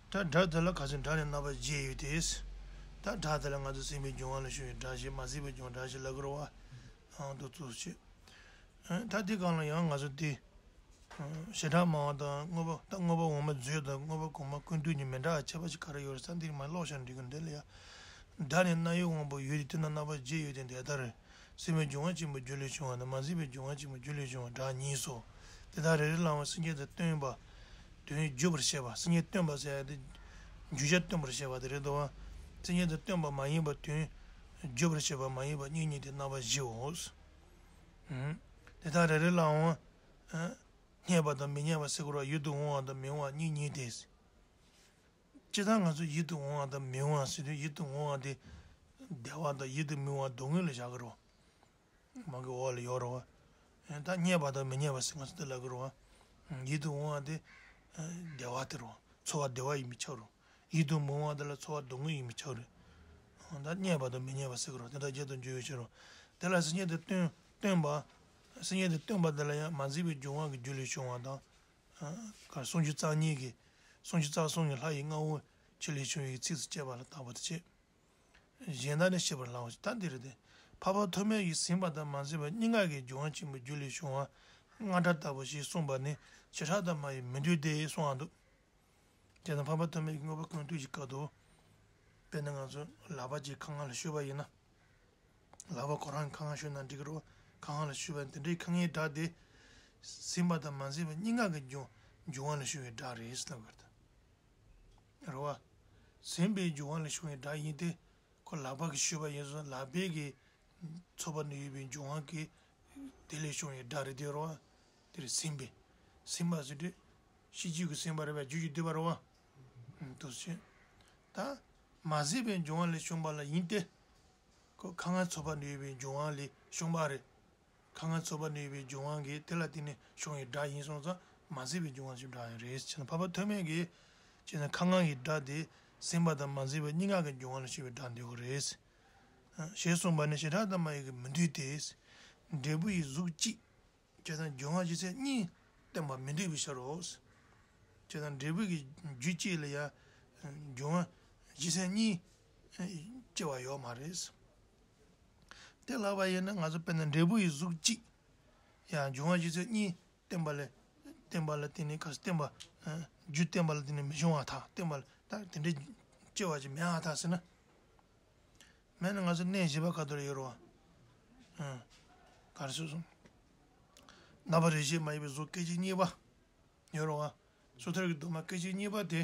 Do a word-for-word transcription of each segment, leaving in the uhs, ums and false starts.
ད་སྒྲ་དེ་ལ་ཁ་སང་སྒྲ་ནི་རྣམ་པ་བརྒྱད་ཡོད་དེ། ད་སྒྲ་དེ་ལ་ང་ཚོ་སེམས་པའི་སྦྱོང་བ་ལ་ཞུགས་པའི་སྒྲ་ཞེས་མ་ཟད་པའི་སྦྱོང་སྒྲ་ཞེས་ལབ་ཀྱི་རེད་བ། ཨང་དུ་ཚུལ་བྱེད། ཨ། ད་དེ་སྒང་ལ་ཡང་ང་ཚོ་དེ། ཨ། བྱེ་བྲག་སྨྲ་བ་དང་དངོས་པོ་ད་དངོས་པོ་འོག་མ་མཛོད་དང་དངོས་པོ་གོང་མ་ཀུན་བཏུས་གཉིས་མི་འདྲ་བ་ཁྱད་པར་ཅིག་ག་རེ་ཡོད་རེད་ཟེར་འདིར་མར་ཀློག་བྱས་འགྲིག་གི་འདི་ལ་ཡ། སྒྲ་ནི་རྣ་བའི་དབང་པོ་ཡོད་དེ་དེ་ན་རྣམ་པ་བརྒྱད་ཡོད་དེ་འདི་ལྟར། སེམས་པའི་སྦྱོང་བ་ཆེན་པོའི་རྒྱུ་ལས་བྱུང་བ་དང་མ་ཟད་པའི་སྦྱོང་བ་ཆེན་པོའི་རྒྱུ་ལས་བྱུང་བ་སྒྲ་གཉིས་སོ། དེ་དག་རེ་རེ་ལའང་སེམས་ཅན་དུ་སྟོན་པ། དོན་བརྗོད་པར་བྱེད་པ་སེམས་ཅན་སྟོན་པ་ཟེར་ཡ་དེ། བརྗོད་བྱ་སྟོན་པར་བྱེད་པ་དེ་རེད་དོ། སེམས་ཅན་དུ་སྟོན་པ་མ་ཡིན་པ་དོན། བརྗོད་པར་བྱེད་པ་མ་ཡིན་པ་གཉིས་གཉིས་ཏེ་རྣམ་པ་བཞིའོ། ཨུམ། དེ་དག་རེ་རེ་ལའང་། ཨ། རྙེད་པ་དང་མི་རྙེད་པ་ཟེར་དགོས་རེད་བ། ཡིད་དུ་འོང་བ་དང་མི་འོང་བ་གཉིས་གཉིས་ཏེ། སྤྱིར་བཏང་ང་ཚོ་ཡིད་དུ་འོང་བ་དང་མི་འོང་བ་ཟེར་དུས་ཡིད་དུ་འོང་བ་དེ། བདེ་བ་དང་ཡིད་དུ་མི་འོང་བ་སྡུག་བསྔལ་ལ་བཞག་གི་རེད་བ། མ་གི་འོག་ལ་ཡོད་རེད་བ། ད་རྙེད་པ་དང་མི་རྙེད་པ་ཟེར་ང་ཚོ་དེ་ལབ་ཀྱི་རེད་བ། ཡིད་དུ་འོང་བ་དེ། བདེ་བ་དེ་རེད་བ། ཚོར་བ་བདེ་བ་ཡིན་པས་ཁྱབ་རེད། ཡིད་དུ་མི་འོང་བ་དེ་ལ་ཚོར་བ་སྡུག་བསྔལ་ཡིན་པས་ཁྱབ་རེད། ད་རྙེད་པ་དང་མི་རྙེད་པ་ཟེར་གྱི་རེད་བ། དེ་འདྲ་བརྒྱད་དང་བརྗོད་ཡོད་ཕྱིར་རོ། དེ་ལ་སེམས་ཅན་དུ་སྟོན་སྟོན་པ། སེམས་ཅན་དུ་སྟོན་པ་དེ་ལ་ཡང་མ་ཟད་པའི་སྦྱོང་བ་གི་རྒྱུ་ལས་བྱུང་བ་དང་། ག་སུམ་ཅུ་རྩ་གཉིས་ཀྱི། སུམ་ཅུ་རྩ་གསུམ་གྱི་ལྷ་ཡི་རྔ་བོ་ཆེ་ལས་བྱུང་བའི་ཚིགས་སུ་བཅད་པ་ལ་བརྟག་པ་དེ་བྱེད། གཞན་དག་ནི་ཤེས་པར་བླང་བ་ཞིག་ད་འདི་རེད་དེ། འཕགས་པ་ཐོགས་མེད་ཀྱིས་ཟིན་པ་དང་མ་ཟིན་པ་གཉིས་ཀ་གི་སྦྱོང་བ་ཆེན་པོའི་རྒྱུ་ལས་བྱུང་བ། རྔ་སྒྲ་ལྟ་བུ་ཞེས་གསུངས་པ་ནི་བྱེ་བྲག་ཏུ་སྨྲ་བའི་མི་འདོད་དེ་གསུངས་པ་འདུག་དེ་ནི་འཕགས་པ་ཐོགས་མེད་ཀྱི་དངོས་པོ་ཀུན་བཏུས་ཀྱི་སྐབས་དུ། དཔེར་ན་ང་ཚོ་ལག་པ་གཅིག་ཁ་ངན་ལ་གཞུས་པ་ཡིན་ན། ལག་པ་ཁོ་རང་གི་ཁ་ངན་གཞུས་ན་འགྲིག་གི་རེད། ཁ་ངན་ལ་གཞུས་པ་དེ་འདྲའི་ཁ་ངན་སྒྲ་དེ། ཟིན་པ་དང་མ་ཟིན་པ་གཉིས་ཀ་གི་སྦྱོང་སྦྱོང་བ་ལས་བྱུང་བའི་སྒྲ་རེད་ཟེར་ལབ་པ་རེད། རེད་བ། ཟིན་པའི་སྦྱོང་བ་ལས་བྱུང་བའི་སྒྲ་ཡིན་ཏེ། ཁོ་ལག་པ་གིས་གཞུས་པ་ཡིན་སོང་ལག་པའི་གི་ཚོར་བ་ནི་ཡོད་པའི་སྦྱོང་བ་གི་དེ་ལས་བྱུང་བའི་སྒྲ་རེད་དེ་རེད་བ། དེ་རེད་ཟིན་པའི། ཟིན་པ་ཟེར་དུས། ཤེས་རྒྱུད་ཀྱི་ཟིན་པ་རེད་བ། རྒྱུད་ཀྱི་བསྡུས་པ་རེད་བ། འདུག་ཟེར། ད། མ་ཟིན་པའི་སྦྱོང་བ་ལས་བྱུང་བ་ལ་ཡིན་ཏེ། ཁོ་ཁ་ངན་ཚོར་བ་ནི་ཡོད་པའི་སྦྱོང་བ་ལས་བྱུང་བ་རེད། ཁ་ངན་ཚོར་བ་ནི་ཡོད་པའི་སྦྱོང་བ་གིས་དེ་ལ་བརྟེན་ནས་བྱུང་བའི་སྒྲ་ཡིན་སོང་ཙང་མ་ཟིན་པའི་སྦྱོང་བ་ཞིག་སྒྲ་ཡང་རེད་ཅེ་ན། འཕགས་པ་ཐོགས་མེད་ཀྱིས་ཅེ་ན་ཁ་ངན་གྱི་སྒྲ་དེ་ཟིན་པ་དང་མ་ཟིན་པའི་གཉིས་ཀ་གི་སྦྱོང་བ་ལ་ཞུགས་པའི་སྒྲ་འདོད་དགོས་རེད། ཞེས་གསུངས་པ་ནི་བྱེ་བྲག་ཏུ་སྨྲ་བའི་མི་འདོད་དེ། འབྲས་བུ་ཡི་གཟུགས་གཅིག་ཅེ་ན་སྦྱོང་བ་ཇི་སྲིད་གཉིས་བསྟན་པ་མི་འདོད་པའི་ཕྱིར་རོ། ཅེ་ན་འབྲས་བུ་གི་རྒྱུ་གཅིག་ལ་ཡང་སྦྱོང་བ་ཇི་སྲིད་གཉིས་སྐྱེ་བ་ཡོད་མ་རེད། དེ་ལབ་པ་ཡིན་ན་ང་ཚོ་དཔེར་ན་འབྲས་བུ་ཡི་གཟུགས་གཅིག་ཡང་འབྱུང་བ་ཇི་སྲིད་གཉིས་བསྟན་པ་ལས། བསྟན་པ་ལ་བརྟེན་ནས་ག་རེ་བསྟན་པ། རྒྱུ་བསྟན་པ་ལ་བརྟེན་ནས་མི་འབྱུང་བ་དང་བསྟན་པ་ལ་ད་དེ་འདྲའི་སྐྱེ་བ་ཅིག་མེད་པ་དང་ཟེར་ན། མེད་ན་ང་ཚོ་གནས་བཞི་པ་ག་དུ་ལ་ཡོད་རེད་བ། ག་རེ་ཟེར་སོང་། རྣམ་པ་རིགས་ཤེས་མ་ཡིན་པའི་གཟུགས་སྐད་ཅིག་གཉིས་པ། ཡོད་རེད་བ། སོ་ཐར་གྱི་སྡོམ་པ་སྐད་ཅིག་གཉིས་པ་དེ།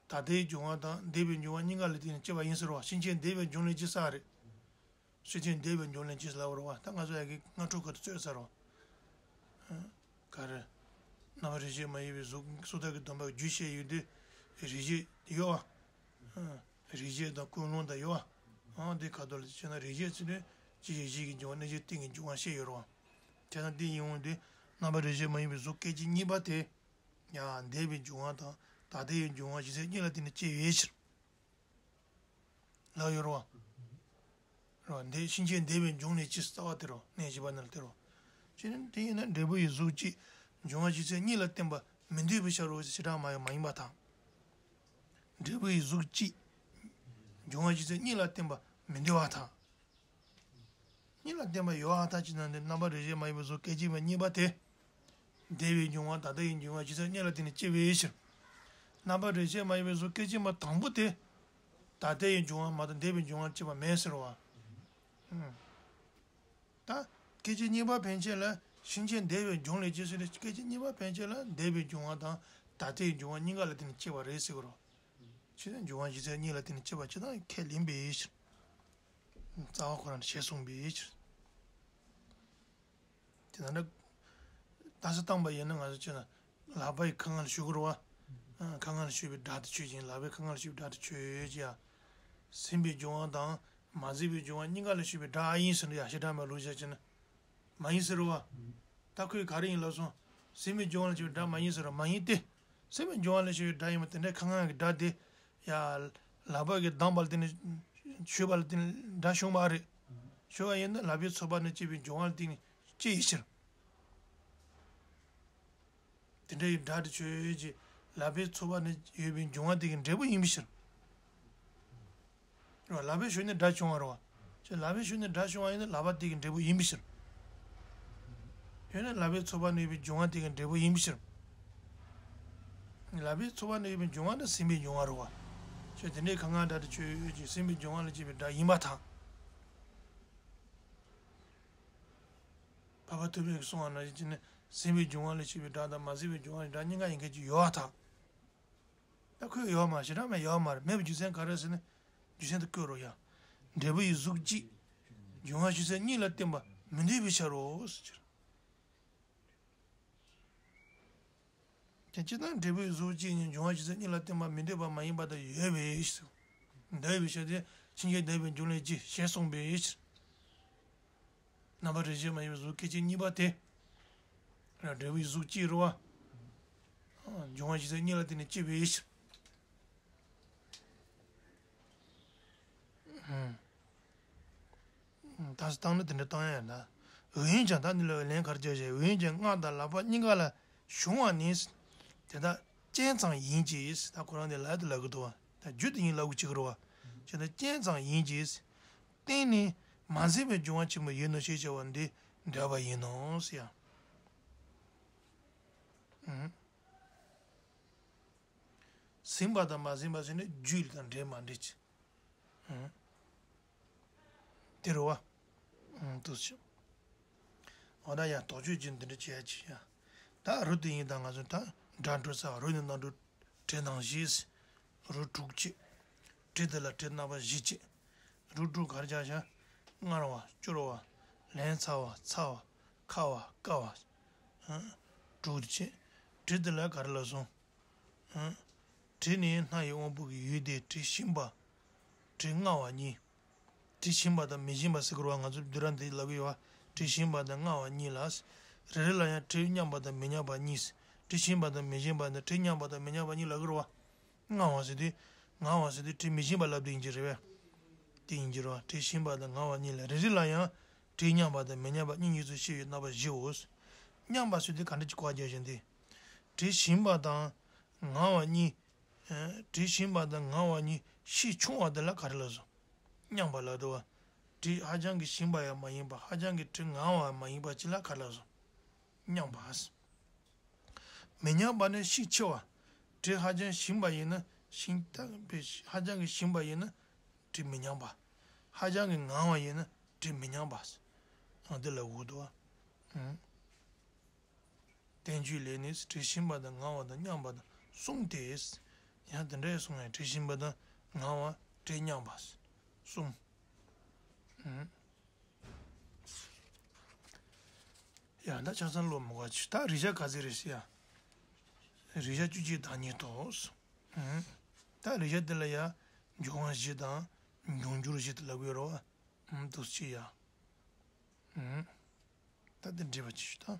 ད་ལྟའི་འབྱུང་བ་དང་འདས་པའི་འབྱུང་བ་གཉིས་ཀ་ལ་བརྟེན་ནས་སྐྱེ་བ་ཡིན་ཟེར་བ། ཕྱིན་ཆད་འདས་པའི་འབྱུང་ལས་སྐྱེས་ས་རེད། ཕྱིན་ཆད་འདས་པའི་འབྱུང་ལས་སྐྱེས་ལབ་པ་རེད་བ། ད་ང་ཚོ་ཡ་གི་སྔ་དྲོ་ག་དུ་རྩོད་ས་རེད་བ། ག་རེ། རྣམ་པ་རིགས་ཤེས་མ་ཡིན་པའི་གཟུགས་སོ་ཐར་གྱི་སྡོམ་པ་རྒྱུད་བཤད་ཡོད་དུས། རིགས་ཤེས་ཡོད་བ། རིགས་ཤེས་དང་ཀུན་སློང་དང་ཡོད་བ། ཨང་འདི་ག་དུ་ལ་བྱས་ན་རིགས་ཤེས་ཚུལ་ནི་ཅི་ཞིག་ཞིག་གི་འབྱུང་བ་གནས་ཆེན་སྟེང་གི་འབྱུང་བ་བཤད་ཡོད་རེད་བ། བྱས་ན་འདི་ཡིན་འོང་དུས་རྣམ་པ་རིགས་ཤེས་མ་ཡིན་པའི་གཟུགས་སྐད་ཅིག་གཉིས་པ་དེ། ཡང་འདས་པའི་འབྱུང་བ་དང་ད་ལྟའི་འབྱུང་བ་ཇི་སྲིད་གཉིས་ལ་བརྟེན་ནས་སྐྱེ་བའི་ཕྱིར། ལབ་ཡོད་རེད་བ། རེད་བ། འདས་ཕྱིན་ཆད་འདས་པའི་འབྱུང་ལས་སྐྱེས་ཟེར་བ་དེ་རེད་བ། གནས་བཞི་པ་ནང་ལ་དེ་རེད་བ། ཅེ་ན་དེ་ཡིན་ན་འབྲས་བུ་ཡི་གཟུགས་གཅིག་འབྱུང་བ་ཇི་སྲིད་གཉིས་ལ་བརྟེན་པ་མི་འདོད་པའི་ཕྱིར་རོ་ཞེས་བྱེ་བྲག་སྨྲ་བའི་མ་ཡིན་པ་དང་། འབྲས་བུ་ཡི་གཟུགས་གཅིག་འབྱུང་བ་ཇི་སྲིད་གཉིས་ལ་བརྟེན་པ་མི་འདོད་པ་དང་། གཉིས་ལ་བརྟེན་པ་ཡོད་པ་དང་ཅི་ན་འདི་རྣམ་པ་རིགས་ཤེས་མ་ཡིན་པའི་གཟུགས་སྐད་ཅིག་མ་གཉིས་པ་དེ། འདས་པའི་འབྱུང་བ་ད་ལྟ་ཡི་འབྱུང་བ་ཇི་སྲིད་གཉིས་ལ་བརྟེན་ནས་སྐྱེ་བའི་ཕྱིར། རྣམ་པ་རིགས་ཤེས་མ་ཡིན་པའི་གཟུགས་སྐད་ཅིག་མ་དང་པོ་དེ། ད་ལྟ་ཡི་འབྱུང་བ་མ་གཏོགས་འདས་པའི་འབྱུང་བ་སྐྱེས་པ་མེད་ཟེར་བ། ད། སྐད་ཅིག་གཉིས་པ་ཕན་ཆད་ལ་ཕྱིན་ཆད་འདས་པའི་འབྱུང་ལས་སྐྱེས་ཟེར་ཏེ་སྐད་ཅིག་གཉིས་པ་ཕན་ཆད་ལ་འདས་པའི་འབྱུང་བ་དང་ད་ལྟའི་འབྱུང་བ་གཉིས་ཀ་ལ་བརྟེན་ནས་སྐྱེས་པ་རེད་ཟེར་གི་རེད། ཕྱིས་ནས་འབྱུང་བ་གཞི་རྩའི་གཉིས་ལ་བརྟེན་ནས་སྐྱེས་པ་ཇི་ལྟར་ཁས་ལེན་པའི་ཕྱིར། རྩ་བ་ཁོ་རང་ཞེས་གསུངས་པའི་ཕྱིར། དེ་ན་འདྲ། ད་ས་བཏང་པ་ཡིན་ན་ང་ཚོ་ཅི་ན་ལག་པ་ཡི་ཁ་ངན་ལ་གཞུ་གི་རེད་བ། ཁ་ངན་ལ་གཞུ་བའི་སྒྲ་དེ་ཆོས་ཅན། ལག་པའི་ཁ་ངན་ལ་གཞུ་བའི་སྒྲ་དེ་ཆོས་ཅན། ཟིན་པའི་འབྱུང་བ་དང་མ་ཟིན་པའི་འབྱུང་བ་གཉིས་ཀ་ལ་གཞུ་བའི་སྒྲ་ཨ་ཡིན་ཟེར་ན་ཡ་ཞེ་དྲག་མེད་ལུགས་བྱས་ཅི་ན། མ་ཡིན་ཟེར་བ། ད་ཁོས་ག་རེ་ཡིན་ལབ་སོང་། ཟིན་པའི་འབྱུང་བ་ལ་གཞུ་བའི་སྒྲ་མ་ཡིན་ཟེར་བ་མ་ཡིན་ཏེ། ཟིན་པའི་འབྱུང་བ་ལ་གཞུ་བའི་སྒྲ་ཡིན་པ་དེ་འདྲའི་ཁ་ངན་གྱི་སྒྲ་དེ། ཡ། ལག་པ་གིས་བརྡུངས་པ་ལ་བརྟེན་ནས་གཞུས་པ་ལ་བརྟེན་ནས་སྒྲ་བྱུང་བ་རེད། གཞུ་བ་ཡིན་ན་ལག་པའི་ཚོར་བ་ནས་སྐྱེས་པའི་འབྱུང་བ་ལ་བརྟེན་ནས་སྐྱེ་ཡི་ཕྱིར། དེ་འདྲ་ཡི་སྒྲ་དེ་ཆོས་ཅན། ལག་པའི་ཚོ་པ་ནས་ཡོད་པའི་འབྱུང་བ་དེ་གི་འབྲས་བུ་ཡིན་པའི་ཕྱིར། རེད་བ། ལག་པའི་ཞོལ་ནས་སྒྲ་བྱུང་བ་རེད་བ། ཅེས་ལག་པའི་ཞོལ་ནས་སྒྲ་བྱུང་བ་ཡིན་ན་ལག་པ་དེ་གི་འབྲས་བུ་ཡིན་པའི་ཕྱིར། ཡོད་ན་ལག་པའི་ཚོ་པ་ནས་ཡོད་པའི་འབྱུང་བ་དེ་གི་འབྲས་བུ་ཡིན་པའི་ཕྱིར། ལག་པའི་ཚོ་པ་ནས་ཡོད་པའི་འབྱུང་བ་ནི་ཟིན་པའི་འབྱུང་བ་རེད་བ། ཅེས་དེ་འདྲའི་གང་གང་འདྲ་དེ་ཆོས་ཡོད་ཅེས་ཟིན་པའི་འབྱུང་བ་ལ་སྐྱེས་པའི་སྒྲ་ཡིན་པར་ཐལ། འཕགས་པ་ཐོབ་པའི་གསུང་བ་ནང་བཞིན་བྱས་ནས་ཟིན་པའི་འབྱུང་བ་ལ་སྐྱེས་པའི་སྒྲ་དང་མ་ཟིན་པའི་འབྱུང་བ་ལ་སྒྲ་གཉིས་ཀ་ཡིན་མཁན་ཅིག་ཡོད་པར་ཐལ། ད་ཁོས་ཡོད་མ་རེད། ཞེ་དྲག་མེད། ཡོད་མ་རེད། མེད་པའི་རྒྱུ་མཚན་ག་རེ་ཟེར་ན། རྒྱུ་མཚན་དེ་བཀོད་རོགས་ཡ། འབྲས་བུ་ཡི་གཟུགས་གཅིག་འབྱུང་བ་རྒྱུ་མཚན་གཉིས་ལ་བརྟེན་པ་མི་འདོད་པའི་ཕྱིར་རོ་ཟེར། ཀྱང་སྤྱིར་བཏང་འབྲས་བུའི་གཟུགས་གཅིག་ཉིད་འབྱུང་བ་རྒྱུ་མཚན་གཉིས་ལ་བརྟེན་པ་མི་འདོད་པ་མ་ཡིན་པ་དང་ཡོད་པའི་ཕྱིར། འདོད་པའི་ཕྱིར་ཏེ། ཕྱིན་ཅི་འདོད་པའི་རྒྱུ་ལས་སྐྱེ་ཞེས་གསུངས་པའི་ཕྱིར། རྣམ་པར་རིག་བྱེད་མ་ཡིན་པའི་གཟུགས་སྐད་ཅིག་གཉིས་པ་དེ། འབྲས་བུའི་གཟུགས་གཅིག་རེད་བ། འབྱུང་བ་རྒྱུ་མཚན་གཉིས་ལ་བརྟེན་ནས་སྐྱེ་བའི་ཕྱིར། ད་བཏང་ན་དེ་འདྲ་བཏང་ཡ་ཡིན་ན། འོན་ཀྱང་ད་འདི་ལ་ལན་ག་རེ་རྒྱག་བྱས། འོན་ཀྱང་སྔགས་དང་ལག་པ་གཉིས་ཀ་ལ་བྱུང་བ་ནི། དེ་དག་རྐྱེན་ཙམ་ཡིན་གྱི། ད་ཁོ་རང་འདི་ལབ་དེ་ལབ་གི་འདུག་བ། ད་རྒྱུ་དེ་ཉིད་ལབ་གི་བྱེད་ཀྱི་རེད་བ། བྱས་ན་རྐྱེན་ཙམ་ཡིན་གྱི། རྟེན་ནི་མ་ཟིན་པའི་འབྱུང་བ་ཆེན་པོ་ཡིན་ནོ་ཞེས་བྱ་བ་འདི་འདོད་པ་ཡིན་ནོ་ཟེར་ཡ། ཟིན་པ་དང་མ་ཟིན་པ་ཟེར་ནས་རྒྱུ་དང་འབྲེལ་མ་འབྲེལ་གྱི། དེ་རེད་བ། འདུག་སེ། འོ་ན་ཡང་དོགས་གཅོད་ཀྱི་འདི་འདྲ་བྱེད་ཡ་ཅིག་ཡ། ད་རོ་དེ་ཡིན་དང་ང་ཚོ་ད་སྒྲ་འགྲོ་ས་བ། རོ་ནི་རྣམ་གྲོལ་དྲི་སྣང་བཞི། རོ་དྲུག་བྱས། དྲི་དེ་ལ་དྲི་རྣམ་པ་བཞི་བྱས། རོ་དྲུག་ག་རེ་བྱ་བྱ། མངར་བ། སྐྱུར་བ། ལན་ཚྭ་བ། ཚ་བ། ཁ་བ། སྐ་བ། དྲུག་བྱས། དྲི་དེ་ལ་ག་རེ་ལབ་སོང་། དྲི་ནི་སྣ་ཡི་དབང་པོ་གི་ཡུལ་ཏེ། དྲི་ཞིམ་པ། དྲི་མངར་བ་གཉིས། དྲི་ཞིམ་པ་དང་མི་ཞིམ་པ་ཟེར་གི་རེད་བ། ང་ཚོ་བསྡུས་གྲྭ་འདི་ལབ་ཀྱི་ཡོད་བ། དྲི་ཞིམ་པ་དང་མངར་བ་གཉིས་ལ། རེ་རེ་ལ་ཡང་དྲི་མཉམ་པ་དང་མི་མཉམ་པ་གཉིས། དྲི་ཞིམ་པ་དང་མི་ཞིམ་པ་ནི་དྲི་མཉམ་པ་དང་མི་མཉམ་པ་གཉིས་ལབ་ཀྱི་རེད་བ། མངར་བ་ཟེར་དུས། མངར་བ་ཟེར་དུས་དྲི་མི་ཞིམ་པ་ལབ་དུས་ཡིན་གྱི་རེད་བས། དེ་ཡིན་གྱི་རེད་བ། དྲི་ཞིམ་པ་དང་མངར་བ་གཉིས་ལ། རེ་རེ་ལ་ཡང་དྲི་མཉམ་པ་དང་མི་མཉམ་པ་གཉིས་གཉིས་སུ་ཕྱེ་བའི་རྣམ་པ་བཞིའོ། མཉམ་པ་ཟེར་དུས་ག་འདྲ་ཅིག་གོ་བ་རྒྱག་བཞིན་ཏེ། དྲི་ཞིམ་པ་དང་མངར་བ་གཉིས། ཨ། དྲི་ཞིམ་པ་དང་མངར་བ་གཉིས་ཕྱིས་ཕྱུང་བ་དེ་ལ་ག་རེ་ལབ་སོང་། མཉམ་པ་ལབ་འདུག་བ། དྲི་ཧ་ཅང་གི་ཞིམ་པ་ཡང་མ་ཡིན་པ། ཧ་ཅང་གི་དྲི་ངར་བ་ཡང་མ་ཡིན་པ་ཅིག་ལ་ག་རེ་ལབ་སོང་། མཉམ་པ། མི་མཉམ་པ་ནི་ཕྱིས་ཕྱེ་བ། དྲི་ཧ་ཅང་ཞིམ་པ་ཡིན་ན་ཞིམ་ད་ཧ་ཅང་གི་ཞིམ་པ་ཡིན་ན་དྲི་མི་མཉམ་པ། ཧ་ཅང་གི་ངར་བ་ཡིན་ན་དྲི་མི་མཉམ་པ། འོ་དེ་ལབ་དགོས་འདུག་བ། བསྟན་བཅོས་ལས་ནི་དྲི་ཞིམ་པ་དང་ངར་བ་དང་མཉམ་པ་དང་གསུམ་སྟེ། ཡང་དེ་འདྲ་གསུངས་ཡང་དྲི་ཞིམ་པ་དང་ངར་བ་དྲི་མཉམ་པ་གསུམ། ཡང་ད་ཆ་ཚང་ཀློག་མི་དགོས་ཅི། ད་རིགས་བྱ་ག་ཚད་རེད་ཟེར་ཡ། རིགས་བྱ་བཅུ་གཅིག་བདག་ཉིད་དོ། ད་རིགས་བྱ་འདི་ལ་ཡ། འབྱུང་བ་བཞི་དང་འབྱུང་འགྱུར་བཞི་དེ་ལབ་ཀྱི་ཡོད་རེད་བ། འདུག་སེ་བྱས་ཡ། ད་འདི་འགྲེལ་པ་ཅིག་ཞུ་དང་།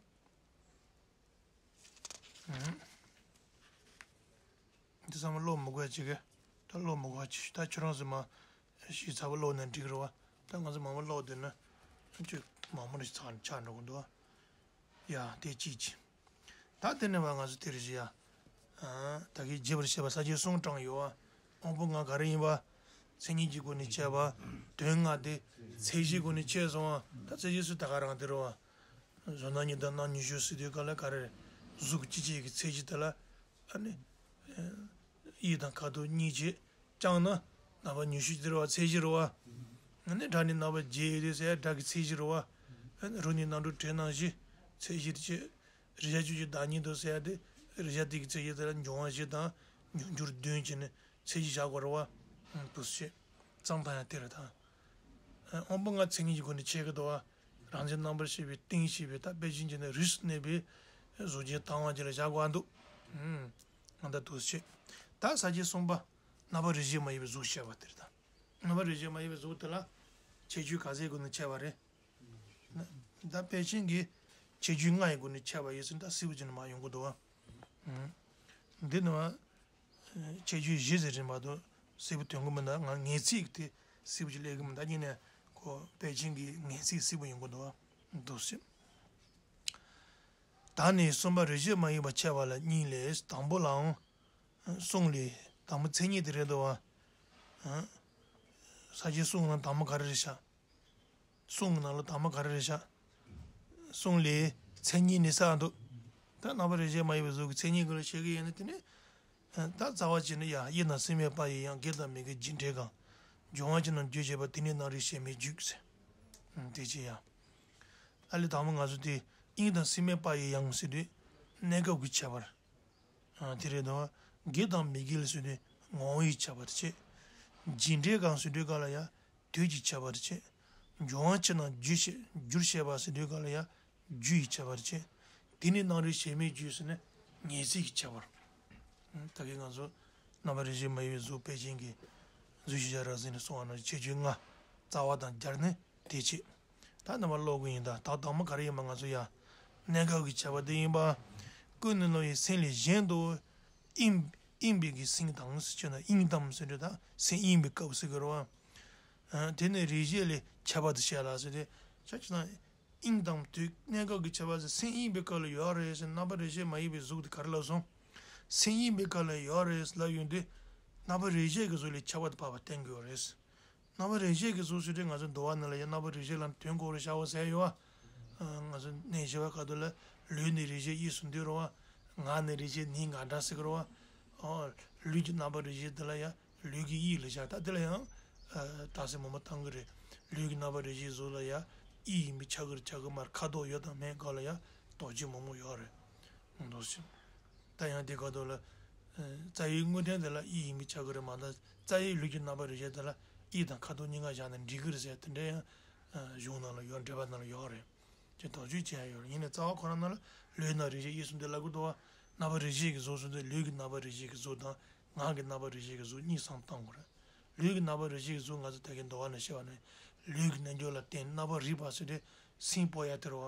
འདི་ཚང་མ་ཀློག་མི་དགོས་ཅིག་གི། ད་ཀློག་མི་དགོས་ཅིག་ད་ཁྱོད་རང་ཚོ་མ་ཤེས་ཚར་བ་ཀློག་ན་འགྲིག་གི་རེད་བ། ད་ང་ཚོ་མང་པོ་ཀློག་བསྡད་ན་ཁྱོད་མང་པོ་ནས་ཚར་ཆགས་འགྲོ་གི་འདུག་བ། ཡ་དེ་གཅིག་གཅིག་ད་དེ་ནས་བ་ང་ཚོ་དེ་རེད་ཤི་ཡ། ད་གིན་རྒྱས་པར་བཤད་པ་ས་བཅད་གསུམ་དྲངས་ཡོད་བ། དབང་པོ་ལྔ་ག་རེ་ཡིན་པ། མཚན་ཉིད་ཀྱི་སྒོ་ནས་ཕྱེ་བ། དོན་ལྔ་དེ་ཚད་གཞིའི་སྒོ་ནས་ཕྱེ་སོང་བ། ད་ཚད་གཞི་སུ་ད་ག་རང་དེ་རེད་བ། གཟུགས་སྣང་གཉིས་དང་སྣང་ཉི་ཤུ་ཟེར་དུས་ག་ལ་ག་རེ་རེད། གཟུགས་སྤྱི་སྤྱི་གི་ཚད་གཞི་དེ་ལ། ཨ་ནི། ཡིད་དང་ཁ་དོག་གཉིས་བྱས། བཅངས་ན་རྣམ་པ་ཉི་ཤུ་དེ་རེད་བ། ཚད་གཞི་རེད་བ། ཨ་ནི་སྒྲ་ནི་རྣམ་པ་བརྒྱད་ཡོད་དེ་ཟེར་སྒྲ་གི་ཚད་གཞི་རེད་བ། ཨ་ནི་རོ་ནི་རྣམ་གྲོལ་དྲི་སྣང་བཞི། ཚད་གཞི་བྱས། རིགས་བྱ་བཅུ་གཅིག་བདག་ཉིད་དོ་ཟེར་ཡ་དེ། རིགས་བྱ་དེ་གི་ཚད་གཞི་དེ་ལ་འབྱུང་བ་བཞི་དང་འབྱུང་འགྱུར་བདུན་བྱས་ནས་ཚད་གཞི་བཞག་དགོས་རེད་བ། འདུག་སེ་བྱས། བརྩམས་སྟངས་ཡང་དེ་རེད་ད། དབང་པོ་ལྔ་མཚན་ཉིད་ཀྱི་སྒོ་ནས་ཕྱེ་གི་འདུག་བ། རང་མཚན་རྣམ་པར་ཤེས་པའི་གཏིང་ཤེས་པའི་ད་དཔེ་ཅན་གྱི་ནི་རིགས་སུ་གནས་པའི་གཟུགས་ཅན་དང་བ་ཅིག་ལ་བཞག་དགོས་འདུག་ང་ད་འདུག་སེ་བྱས། ད་ས་བཅད་གསུམ་པ། རྣམ་པར་རིག་བྱེད་མ་ཡིན་པའི་གཟུགས་བཤད་པ་དེ་རེད་ད། རྣམ་པར་རིག་བྱེད་མ་ཡིན་པའི་གཟུགས་དེ་ལ་ཁྱད་ཆོས་ག་ཚད་སྒོ་ནས་ཕྱེ་བ་རེད། ད་དཔེ་ཅན་གྱི་ཁྱད་ཆོས་ལྔ་ཡི་སྒོ་ནས་ཕྱེ་བ་ཡིན་ཟེར་ད་སིལ་བུ་ཅན་མ་ཡོང་གི་འདུག་བ། འདི་ནི་བ། ཁྱད་ཆོས་བཞི་ཟེར་རིམ་པ་དུ་སིལ་བུ་དོན་གོ་མི་འདུག་ང་ངེས་ཚིག་དེ་སིལ་བུ་ཅིག་སླེབས་གི་མི་འདུག་ཉིན་ནས་ཁོ་དཔེ་ཅན་གྱི་ངེས་ཚིག་སིལ་བུ་ཡོང་གི་འདུག་བ། འདུག་སེ། ད་ནི་གསུམ་པ་རིག་བྱེད་མ་ཡིན་པ་ཕྱེ་བ་ལ་གཉིས་ལས། དང་པོ་ལའང་ གསུང་ལས་དང་པོ་མཚན་ཉིད་དེ་རེད་འདུག་བ། ས་བཅད་གསུང་ནང་དང་པོ་ག་རེ་རེད་ཤག་གསུང་གི་ནང་ལ་དང་པོ་ག་རེ་རེད་ཤག་གསུང་ལས་མཚན་ཉིད་ནི་ཟེར་འདུག་ད་རྣམ་པར་རིག་བྱེད་མ་ཡིན་པའི་གཟུགས་ཀྱི་མཚན་ཉིད་ཀྱི་ལ་བཤད་ཀྱི་ཡིན་ན། དེ་ནི་ད་རྩ་བ་བྱས་ན་ཡ་དབྱེར་དང་སྲིད་མེད་པ་ཡི་ཡང་། དགེ་དང་མི་དགེ་རྒྱུ་འབྲས་གང་། སྦྱོར་བ་ཅན་རྣམས་རྒྱུར་བྱེད་པ། དེ་ནི་རྣམ་རིག་བྱེད་མའི་རྒྱུད་ཟེར། དེ་བྱས་ཡ། ཨ་ལས་དང་པོ་ང་ཚོ་དེ་དབྱིངས་དང་སྲིད་མེད་པ་ཡི་ཡང་ཟེར་དུས་གནས་སྐབས་ཀྱི་ཁྱད་པར། དེ་རེད་དོ། དགེ་དང་མི་དགེ་ལ་ཟེར་དུས་ངོ་བོ་ཡི་ཁྱད་པར་བྱས། རྒྱུ་འབྲས་གང་ཟེར་དུས་ག་ལ་ཡ་དུས་ཀྱི་ཁྱད་པར་བྱས། སྦྱོར་བ་ཅན་རྣམས་རྒྱུར་བྱེད་རྒྱུར་བྱེད་པ་ཟེར་དུས་ག་ལ་ཡ་རྒྱུ་ཡི་ཁྱད་པར་བྱས། དེ་ནི་རྣམ་རིག་བྱེད་མའི་རྒྱུད་ཟེར་ནས་ངེས་ཚིག་གི་ཁྱད་པར། ད་གིན་ང་ཚོ་རྣམ་པར་རིག་བྱེད་མ་ཡིན་པའི་གཟུགས་དཔེ་ཅན་གྱི་གཟུགས་ཤེས་བྱ་རང་མཚན་ནས་གསུངས་པ་ནང་བཞིན་ཁྱད་ཆོས་ལྔ་རྩ་བ་དང་སྦྱར་ནས་དེ་བྱེད། ད་རྣམ་པ་ཀློག་གི་ཡིན། ད་ད་དང་པོ་ག་རེ་ཡིན་པ་ང་ཚོ་ཡ། གནས་སྐབས་ཀྱི་ཁྱད་པར་དེ་ཡིན་པ། ཀུན་ནས་བསླངས་པའི་སེམས་ལས་གཞན་དུ་གཡེངས་གཡེངས་པའི་གི་སེམས་དང་ཟེར་ན། གཡེངས་དང་ཟེར་དུས་ད་སེམས་གཡེངས་པའི་སྐབས་ཟེར་གི་རེད་བ། དེ་ནི་རེག་བྱ་ལས་ཁྱད་པར་དུ་བཤད་ལ་ཟེར་ཏེ། ཆ་བཞག་ན་གཡེངས་དང་དུས་གནས་སྐབས་ཀྱི་ཁྱད་པར་ཟེར། སེམས་གཡེངས་པའི་སྐབས་ལ་ཡོད་རེད་ཟེར། རྣམ་པར་རིག་བྱེད་མ་ཡིན་པའི་གཟུགས་དེ་ག་རེ་ལབ་སོང་། སེམས་གཡེངས་པའི་སྐབས་ལ་ཡོད་རེད་ལབ་ཡོང་དུས་རྣམ་པར་རིག་བྱེད་ཀྱི་གཟུགས་ལས་ཁྱད་པར་དུ་བབས་པ་བསྟན་དགོས་རེད། རྣམ་པར་རིག་བྱེད་ཀྱི་གཟུགས་ཟེར་དུས་ང་ཚོ་འདུལ་བ་ནང་ལ་ཡང་རྣམ་པར་རིག་བྱེད་ལ་དོན་གོ་རུ་བྱའོ་ཟེར་ཡོད་བ། ང་ཚོ་གནས་བཞི་པ་ཁ་ཐུག་ལ་ལུས་ནི་རིག་བྱེད་དབྱིབས་སུ་འདོད་རེད་བ། ངག་ནི་རིག་བྱེད་ཉིད་ངག་སྒྲ་ཟེར་གི་རེད་བ། ལུས་ཀྱི་རྣམ་པར་རིག་བྱེད་དེ་ལ་ཡང་ལུས་ཀྱི་དབྱིབས་ལ་བཞག་ད་དེ་ལ་ཡང་རྟགས་གསལ་མང་པོ་བཏང་གི་རེད། ལུས་ཀྱི་རྣམ་པར་རིག་བྱེད་གཟུགས་ལ་ཡང་དབྱིབས་ཡིན་པས་ཁྱབ་ཀྱི་རེད། ཁྱབ་ཀྱི་མ་རེད། ཁ་དོག་ཡོད་དང་མེད་སྐབས་ལ་ཡང་དོགས་གཅོད་མང་པོ་ཡོད་རེད། འདུག་ཟེར། ད་ཡང་དེ་སྐབས་དུ་ལ། རྩ་བའི་དངོས་བསྟན་དེ་ལ་དབྱིབས་ཡིན་པས་ཁྱབ་ཀྱི་རེད་མ་གཏོགས། རྩ་བའི་ལུས་ཀྱི་རྣམ་པར་རིག་བྱེད་དེ་ལ་དབྱིབས་དང་ཁ་དོག་གཉིས་ཀ་བཞག་ན་འགྲིག་གི་རེད་ཟེར་དེ་འདྲ་ཡང་གཞུང་ནང་ལ་ཡོད། འགྲེལ་པ་ནང་ལ་ཡོད་རེད། ཅེས་དོགས་གཅོད་བྱས་ཡོད་རེད། ཡིན་ནའི་རྩ་བ་ཁོ་རང་ནང་ལ་ལུས་ནི་རིག་བྱེད་དབྱིབས་སུ་འདོད་ལབ་གི་འདུག་བ། རྣམ་པར་རིག་བྱེད་ཀྱི་གཟུགས་སུ་འདོད། ལུས་ཀྱི་རྣམ་པར་རིག་བྱེད་ཀྱི་གཟུགས་དང་ངག་གི་རྣམ་པར་རིག་བྱེད་ཀྱི་གཟུགས་གཉིས་སམ་བཏང་དགོས་རེད། ལུས་ཀྱི་རྣམ་པར་རིག་བྱེད་ཀྱི་གཟུགས་ང་ཚོ་ད་གིན་འདུལ་བ་ནང་བཤད་པ་ནི་ལུས་ཀྱི་རྣལ་འབྱོར་ལ་བརྟེན་རྣམ་པར་རིག་པ་ཟེར་དུས་སེམས་སྤོ་ཡ་དེ་རེད་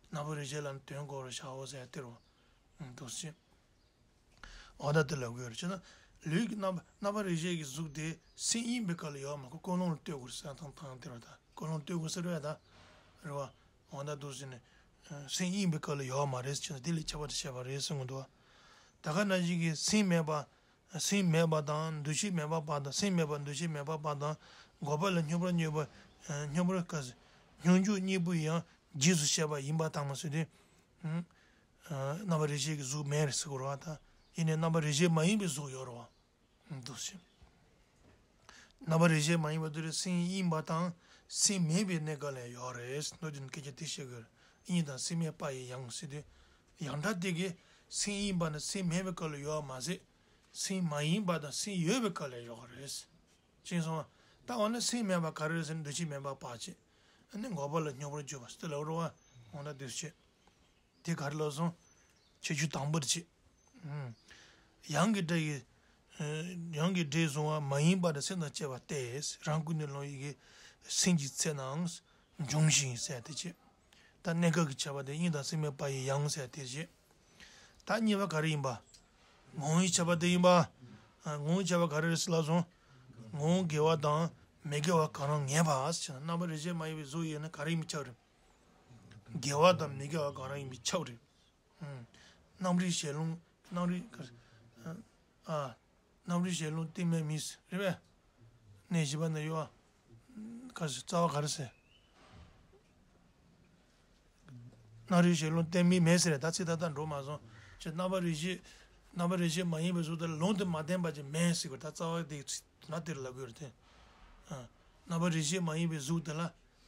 བ། རྣམ་པར་རིག་བྱེད་ལ་དོན་གོ་རུ་བྱའོ་ཟེར་ཡ་དེ་རེད་བ། འདུག་ཟེར། འོ་ད་དེ་ལབ་དགོས་རེད། ཅེ་ན། ལུས་ཀྱི་རྣམ་རྣམ་པར་རིག་བྱེད་ཀྱི་གཟུགས་དེ་སེམས་གཡེངས་པའི་སྐབས་ལ་ཡོད་མ་རེད། ཀུན་སློང་ལ་ལྟོས་དགོས་ཟེར་དང་དང་དེ་རེད་ད། ཀུན་སློང་ལ་ལྟོས་དགོས་ཟེར་བས་ད། རེད་བ། འོ་ད་འདུག་ཟེར་ནས། སེམས་གཡེངས་པའི་སྐབས་ལ་ཡོད་མ་རེད་ཟེར་ན་དེ་ལས་ཁྱད་པར་དུ་བཤད་པ་རེད་གསུང་གི་འདུག་བ། ད་ག་ནང་བཞིན་གྱི་སེམས་མེད་པ། སེམས་མེད་པ་དང་འདུ་ཤེས་མེད་པ་བར་དང་། སེམས་མེད་པ་འདུ་ཤེས་མེད་པ་བར་དང་། འགོག་པ་ལ་སྙོམས་པར་འཇུག་པ། སྙོམས་པར་ག་ཟེར། སྙོམས་འཇུག་གཉིས་པོ་ཡང་རྗེས་སུ་བཤད་པ་ཡིན་པ་དང་མ་ཟེར་དུས། རྣམ་པར་རིག་བྱེད་ཀྱི་གཟུགས་མེད་རེད་ཟེར་དགོས་རེད་བ་ད། ཡིན་ནའི་རྣམ་པར་རིག་བྱེད་མ་ཡིན་པའི་གཟུགས་ཡོད་རེད་བ། འདུག་ཟེར། རྣམ་པར་རིག་བྱེད་མ་ཡིན་པ་དེ་རེད། སེམས་གཡེངས་པ་དང་སེམས་མེད་པའི་གནས་སྐབས་ལ་ཡོད་རེད། མདོ་དོན་སྐད་ཆ་དེ་བཤད་དགོས་རེད། དབྱིངས་དང་སེམས་མེད་པ་ཡི་ཡང་ཟེར་དུས། ཡང་སྒྲ་དེ་གིས་སེམས་གཡེངས་པ་ནི་སེམས་མེད་པའི་སྐབས་ལ་ཡོད་མ་ཟད། སེམས་མ་ཡིན་པ་དང་སེམས་ཡོད་པའི་སྐབས་ལ་ཡོད་རེད། ཅེས་གསུངས་པ། ད་འོ་ན་སེམས་མེད་པ་ག་རེ་རེད་ཟེར་ན་འདུ་ཤེས་མེད་པ་བར་བྱེད། ཨ་ནི་འགོག་པ་ལ་སྙོམས་པར་འཇུག་པ་ཟེར་དེ་ལབ་རེད་བ། འོ་ན་འདུ་བྱེད། དེ་ག་རེ་ལབ་སོང་། ཁྱད་ཆོས་དང་པོར་བྱེད། ཡང་གི་སྒྲ་ཡི། ཡང་གི་སྒྲས་བཟུང་བ་མ་ཡིན་པ་དང་སེམས་དང་བཅས་པ་སྟེ། རང་ཀུན་ནས་བསླངས་པའི་གི་སེམས་ཀྱི་ཚེ་ནའང་འབྱུང་ཞིང་ཟེར་དེ་བྱེད། ད་གནས་སྐབས་ཀྱི་ཁྱད་པར་དེ་དབྱིངས་དང་སེམས་མེད་པ་ཡི་ཡང་ཟེར་དེ་བྱེད། ད་གཉིས་པ་ག་རེ་ཡིན་པ། ངོ་བོའི་ཁྱད་པར་དེ་ཡིན་པ། ངོ་བོའི་ཁྱད་པར་ག་རེ་རེད་ཟེར་ལབ་སོང་། ངོ་བོ་དགེ་བ་དང་མི་དགེ་བ་གང་རུང་ངེས་པ་ཟེར་ན། རྣམ་པར་རིག་བྱེད་མ་ཡིན་པའི་གཟུགས་ཡིན་ན་ག་རེ་ཡིན་པས་ཁྱབ་རེད། དགེ་བ་དང་མི་དགེ་བ་གང་རུང་ཡིན་པས་ཁྱབ་རེད། རྣམ་རིག་ཞལ་ལུང་། རྣམ་རིག་ཨ། རྣམ་རིག་ཞལ་ལུང་གཏན་མེད་མིན། རེད་པས། གནས་བཞི་པ་ན་ཡོད་པ། ག་ཟེར། རྩ་བ་ག་རེ་ཟེར། རྣམ་རིག་ཞལ་ལུང་གཏན་མེད་མིན་ཟེར། ད་ཚིག་ད་ལྟ་འགྲོ་མ་སོང་། ཅེས་རྣམ་པར་རིག་བྱེད། རྣམ་པར་རིག་བྱེད་མ་ཡིན་པའི་གཟུགས་དེ་ལ་ལུང་དུ་མ་བསྟན་པ་ཅིག་མེད་ཟེར་དགོས། ད་རྩ་བ་དེ་ན་དེར་ལབ་དགོས་རེད་དེ། རྣམ་པར་རིག་བྱེད་མ་ཡིན་པའི་གཟུགས་དེ་ལ་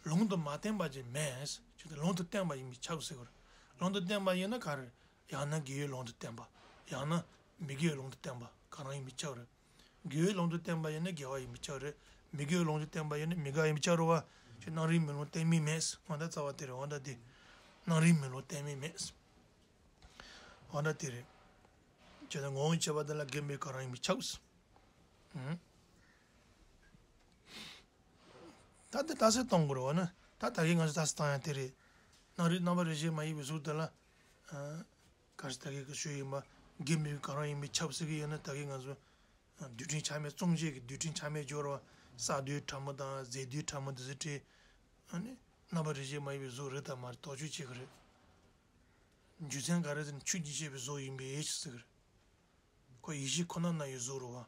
ལུང་དུ་མ་བསྟན་པ་ཅིག་མེད། ཅེས་དེ་ལུང་དུ་བསྟན་པ་ཡིན་པས་ཁྱབ་ཟེར་དགོས་རེད། ལུང་དུ་བསྟན་པ་ཡིན་ན་ག་རེ། ཡང་ན་དགེ་བའི་ལུང་དུ་བསྟན་པ། ཡང་ན་མི་དགེ་བའི་ལུང་དུ་བསྟན་པ་གང་རུང་ཡིན་པས་ཁྱབ་རེད། དགེ་བའི་ལུང་དུ་བསྟན་པ་ཡིན་ན་དགེ་བ་ཡིན་པས་ཁྱབ་རེད། མི་དགེ་བའི་ལུང་དུ་བསྟན་པ་ཡིན་ན་མི་དགེ་བ་ཡིན་པས་ཁྱབ་རེད་བ། ཅེས་རྣམ་རིག་མེ་ལོང་གཏན་མེད་མིན། འོ་ད་རྩ་བ་དེ་རེད། འོ་ད་དེ། རྣམ་རིག་མེ་ལོང་གཏན་མེད་མིན། འོ་ད་དེ་རེད། ཅེས་ད་ངོ་བོའི་ཁྱད་པར་དེ་ལ་དགེ་མི་དགེ་གང་རུང་ཡིན་པས་ཁྱབ། ཨང་། ད་དེ་རྟགས་གསལ་གཏོང་དགོས་རེད་བ་ན། ད་ད་གིན་ང་ཚོ་རྟགས་གསལ་བཏང་ཡ་དེ་རེད། རྣམ་རིག་རྣམ་པར་རིག་བྱེད་མ་ཡིན་པའི་གཟུགས་དེ་ལ། ཨ། ག་རེ་ད་གིན་གི་ཤོད་ཡིན་པ། དགེ་མི་དགེ་གང་རུང་ཡིན་པས་ཁྱབ་ཟེར་གི་ཡོད་ན། ད་གིན་ང་ཚོ་རྡུལ་ཕྲན་ཆ་མེད། གཙང་བྱེད་ཀྱི་རྡུལ་ཕྲན་ཆ་མེད་སྦྱོར་བ། ས་རྡུལ་ཕྲ་མོ་དང་རྫས་རྡུལ་ཕྲ་མོ་འདི་ཚོ་བྲིས། ཨ་ནི་རྣམ་པར་རིག་བྱེད་མ་ཡིན་པའི་གཟུགས་རེད་དམ་མ་རེད་དོགས་གཅོད་བྱེད་གི་རེད། རྒྱུ་མཚན་ག་རེ་ཟེར་ན་ཆོས་ཀྱིས་བཤད་པའི་གཟུགས་ཡིན་པས་ཟེར་གི་རེད། ཁོ་ཡེ་ཤེས་ཁོ་ན་ན་ཡི་གཟུགས་རེད་བ།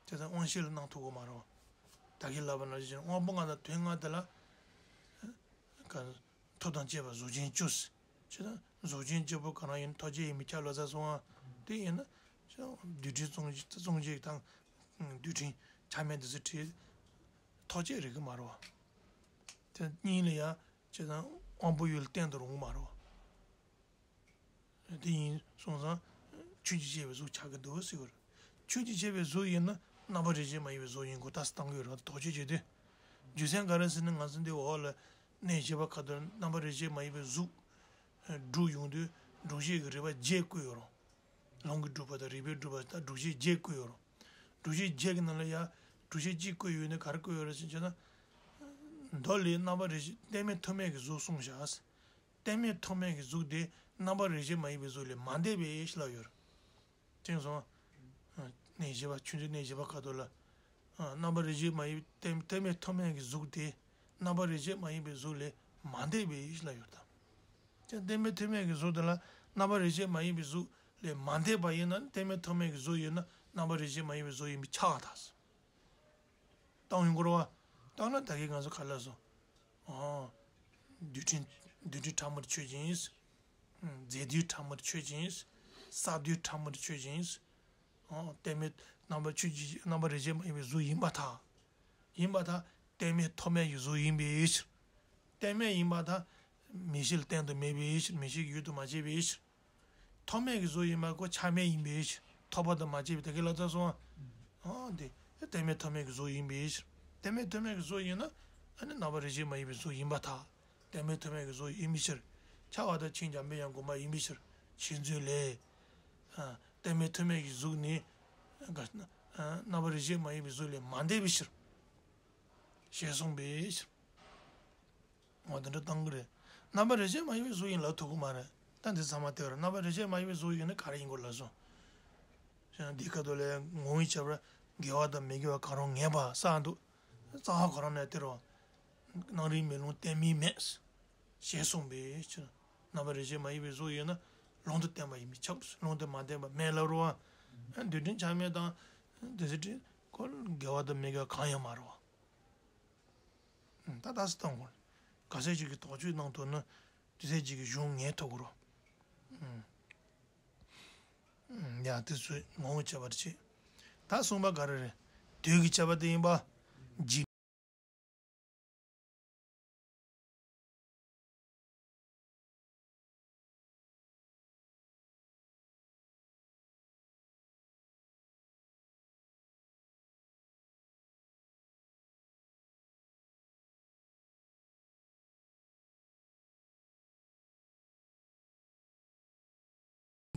དེ་དག་དབང་ཤེས་ལ་སྣང་ཐུབ་ཀྱི་མ་རེད་བ། ད་གིན་ལབ་པ་ནང་བཞིན་དབང་པོ་ལྔ་དང་དོན་ལྔ་དེ་ལ། ག་མཐུ་དང་བཅས་པ་གཟུགས་ཅན་བཅུ། ཟེར། བྱས་ཙང་གཟུགས་ཅན་བཅུ་པོ་ག་རང་ཡིན་ཐོགས་བཅས་ཡིན་པས་ཁྱབ་ལ་ཟེར་སོང་ང་། དེ་ཡིན་ན། རྡུལ་ཕྲན་མཚུངས་མཚུངས་བྱེད་དང་། རྡུལ་ཕྲན་ཆ་མེད་དེ་ཚོ་བྲིས། ཐོགས་བཅས་རེད་གི་མ་རེད་བ། དེ་གཉིས་ལ་ཡང་བྱས་ཙང་དབང་པོ་ཡུལ་བསྟན་དུ་རུང་གི་མ་རེད་བ། དེ་ཡིན་སོང་ཙང་། ཆོས་ཀྱི་དཔྱད་པའི་གཟུགས་ཆགས་ཀྱི་འདུག་ཟེར་བ་རེད། ཆོས་ཀྱི་དཔྱད་པའི་གཟུགས་ཡིན་ན་རྣམ་པར་རིག་བྱེད་མ་ཡིན་པའི་གཟུགས་ཡིན་དགོས་ད་སྟོན་གྱི་ཡོད་རེད་དོགས་གཅོད་བྱེད་དུས། རྒྱུ་མཚན་ག་རེ་ཟེར་ན་ང་ཚོ་འདི་འོག་ལ་གནས་བཞི་པ་ཁ་ཐོར་རྣམ་པར་རིག་བྱེད་མ་ཡིན་པའི་གཟུགས། སྒྲུབ་ཡོང་དུས་སྒྲུབ་བྱེད་ཀྱི་རིགས་པ་བརྒྱད་བཀོད་ཡོད་རེད། ལུང་གིས་སྒྲུབ་པ་དང་རིགས་པས་སྒྲུབ་པ་དང་སྒྲུབ་བྱེད་བརྒྱད་བཀོད་ཡོད་རེད། སྒྲུབ་བྱེད་བརྒྱད་ཀྱི་ནང་ལ་ཡང་སྒྲུབ་བྱེད་གཅིག་བཀོད་ཡོད་ནས་ག་རེ་བཀོད་ཡོད་རེད་ཟེར་ན། མདོ་ལས་རྣམ་པར་རིག་བྱེད་གཏན་མེད་ཐོགས་མེད་ཀྱི་གཟུགས་གསུངས་བཞག། གཏན་མེད་ཐོགས་མེད་ཀྱི་གཟུགས་དེ་རྣམ་པར་རིག་བྱེད་མ་ཡིན་པའི་གཟུགས་ལས་མ་འདས་པས་ཞེས་ལབ་ཡོད་རེད། དེང་སང་། གནས་བཞི་པ་ཆོས་འབྱུང་གནས་བཞི་པ་ཁ་ཐོར་ལ། རྣམ་པར་རིག་བྱེད་མ་ཡིན་པའི་གཏན་གཏན་མེད་ཐོགས་མེད་ཀྱི་གཟུགས་དེ་རྣམ་པར་རིག་བྱེད་མ་ཡིན་པའི་གཟུགས་ལས་མ་འདས་པས་ཞེས་ལབ་ཡོད་རེད་ད། ཀྱང་གཏན་མེད་ཐོགས་མེད་ཀྱི་གཟུགས་དེ་ལ་རྣམ་པར་རིག་བྱེད་མ་ཡིན་པའི་གཟུགས་ལས་མ་འདས་པ་ཡིན་ན་གཏན་མེད་ཐོགས་མེད་ཀྱི་གཟུགས་ཡིན་ན་རྣམ་པར་རིག་བྱེད་མ་ཡིན་པའི་གཟུགས་ཡིན་པས་ཁྱབ་པར་ཐལ། བཏང་ཡོང་གི་རེད་བ། བཏང་ན་ད་གིན་ང་ཚོ་ག་ལ་སོང་། ཨོ། རྡུལ་ཕྲན་རྡུལ་ཕྲན་ཕྲ་མོར་ཆོས་ཅན། རྫས་རྡུལ་ཕྲ་མོར་ཆོས་ཅན། ས་རྡུལ་ཕྲ་མོར་ཆོས་ཅན། ཨོ། གཏན་མེད་རྣམ་པར་ཆོས་ཅན་རྣམ་པར་རིག་བྱེད་མ་ཡིན་པའི་གཟུགས་ཡིན་པར་ཐལ། ཡིན་པར་ཐལ། གཏན་མེད་ཐོགས་མེད་ཀྱི་གཟུགས་ཡིན་པའི་ཕྱིར། གཏན་མེད་ཡིན་པར་ཐལ། མིག་ཤེས་ལ་བརྟེན་དུ་མེད་པའི་ཕྱིར་མིག་ཤེས་ཀྱི་ཡུལ་དུ་མ་བྱས་པའི་ཕྱིར། ཐོགས་མེད་ཀྱི་གཟུགས་ཡིན་པ་ཁོ་ཆ་མེད་ཡིན་པའི་ཕྱིར་ཐོགས་པ་དང་མ་བཅས་པའི་ད་གིན་ལབ་ཚར་སོང་ཨ། འདི་གཏན་མེད་ཐོགས་མེད་ཀྱི་གཟུགས་ཡིན་པའི་ཕྱིར། གཏན་མེད་ཐོགས་མེད་ཀྱི་གཟུགས་ཡིན་ན་ཨ་ནི་རྣམ་པར་རིག་བྱེད་མ་ཡིན་པའི་གཟུགས་ཡིན་པར་ཐལ། གཏན་མེད་ཐོགས་མེད་ཀྱི་གཟུགས་ཡིན་པའི་ཕྱིར། ཁྱབ་པར་ཐལ་ཕྱིན་འཇམ་པའི་དབྱངས་དགོངས་པ་ཡིན་པའི་ཕྱིར་ཕྱིར་འཛིན་ལས། གཏན་མེད་ཐོགས་མེད་ཀྱི་གཟུགས་ནི། རྣམ་པར་རིག་བྱེད་མ་ཡིན་པའི་གཟུགས་ལས་མ་འདས་པའི་ཕྱིར། ཞེས་གསུངས་པའི་ཕྱིར། འོ་དེ་འདྲ་གཏོང་གི་རེད། རྣམ་པར་རིག་བྱེད་མ་ཡིན་པའི་གཟུགས་ཡིན་ལབ་ཐུབ་ཀྱི་མ་རེད། ད་འདི་ཚང་མ་དེ་རེད་རྣམ་པར་རིག་བྱེད་མ་ཡིན་པའི་གཟུགས་ཡིན་ན་ག་རེ་ཡིན་དགོས་ལབ་སོང་། ཞེ་ན་འདི་ཁ་ཐོག་ལ་ཡང་ངོ་བོའི་ཁྱད་པར་དགེ་བ་དང་མི་དགེ་བ་གང་རུང་ངེས་པ་བསགས་འདུག་རྩ་བ་གང་རུང་ནས་དེ་རུ། སྣང་རུང་མེད་ལུང་བསྟན་མིན་མེད། ཞེས་གསུངས་པའི་ཕྱིར། རྣམ་པར་རིག་བྱེད་མ་ཡིན་པའི་གཟུགས་ཡིན་ན་ལུང་དུ་བསྟན་པ་ཡིན་མི་ཁྱབ་ལུང་དུ་མ་བསྟན་པ་མེད་ལབ་རུང་བ། རྡུལ་ཕྲན་ཆ་མེད་དང་། དེ་ཚེ་ཁོ་དགེ་བ་དང་མི་དགེ་བ་གང་ཡང་མ་རུང་བ། ད་ལྟ་སེ་གཏོང་དགོས། ག་ཚད་ཅིག་གི་དོགས་གཅོད་གནང་ཐུབ་ན། དེ་ཚད་ཅིག་གི་གཞུང་ངེས་ཐུབ་ཀྱི་རེད། ཡ་དེ་ཚོས་ངོ་བོ་ཁྱད་པར་བྱེད། ད་གསུམ་པ་ག་རེ་རེད། དུས་ཀྱི་ཁྱད་པར་དེ་ཡིན་པ། འཇིག་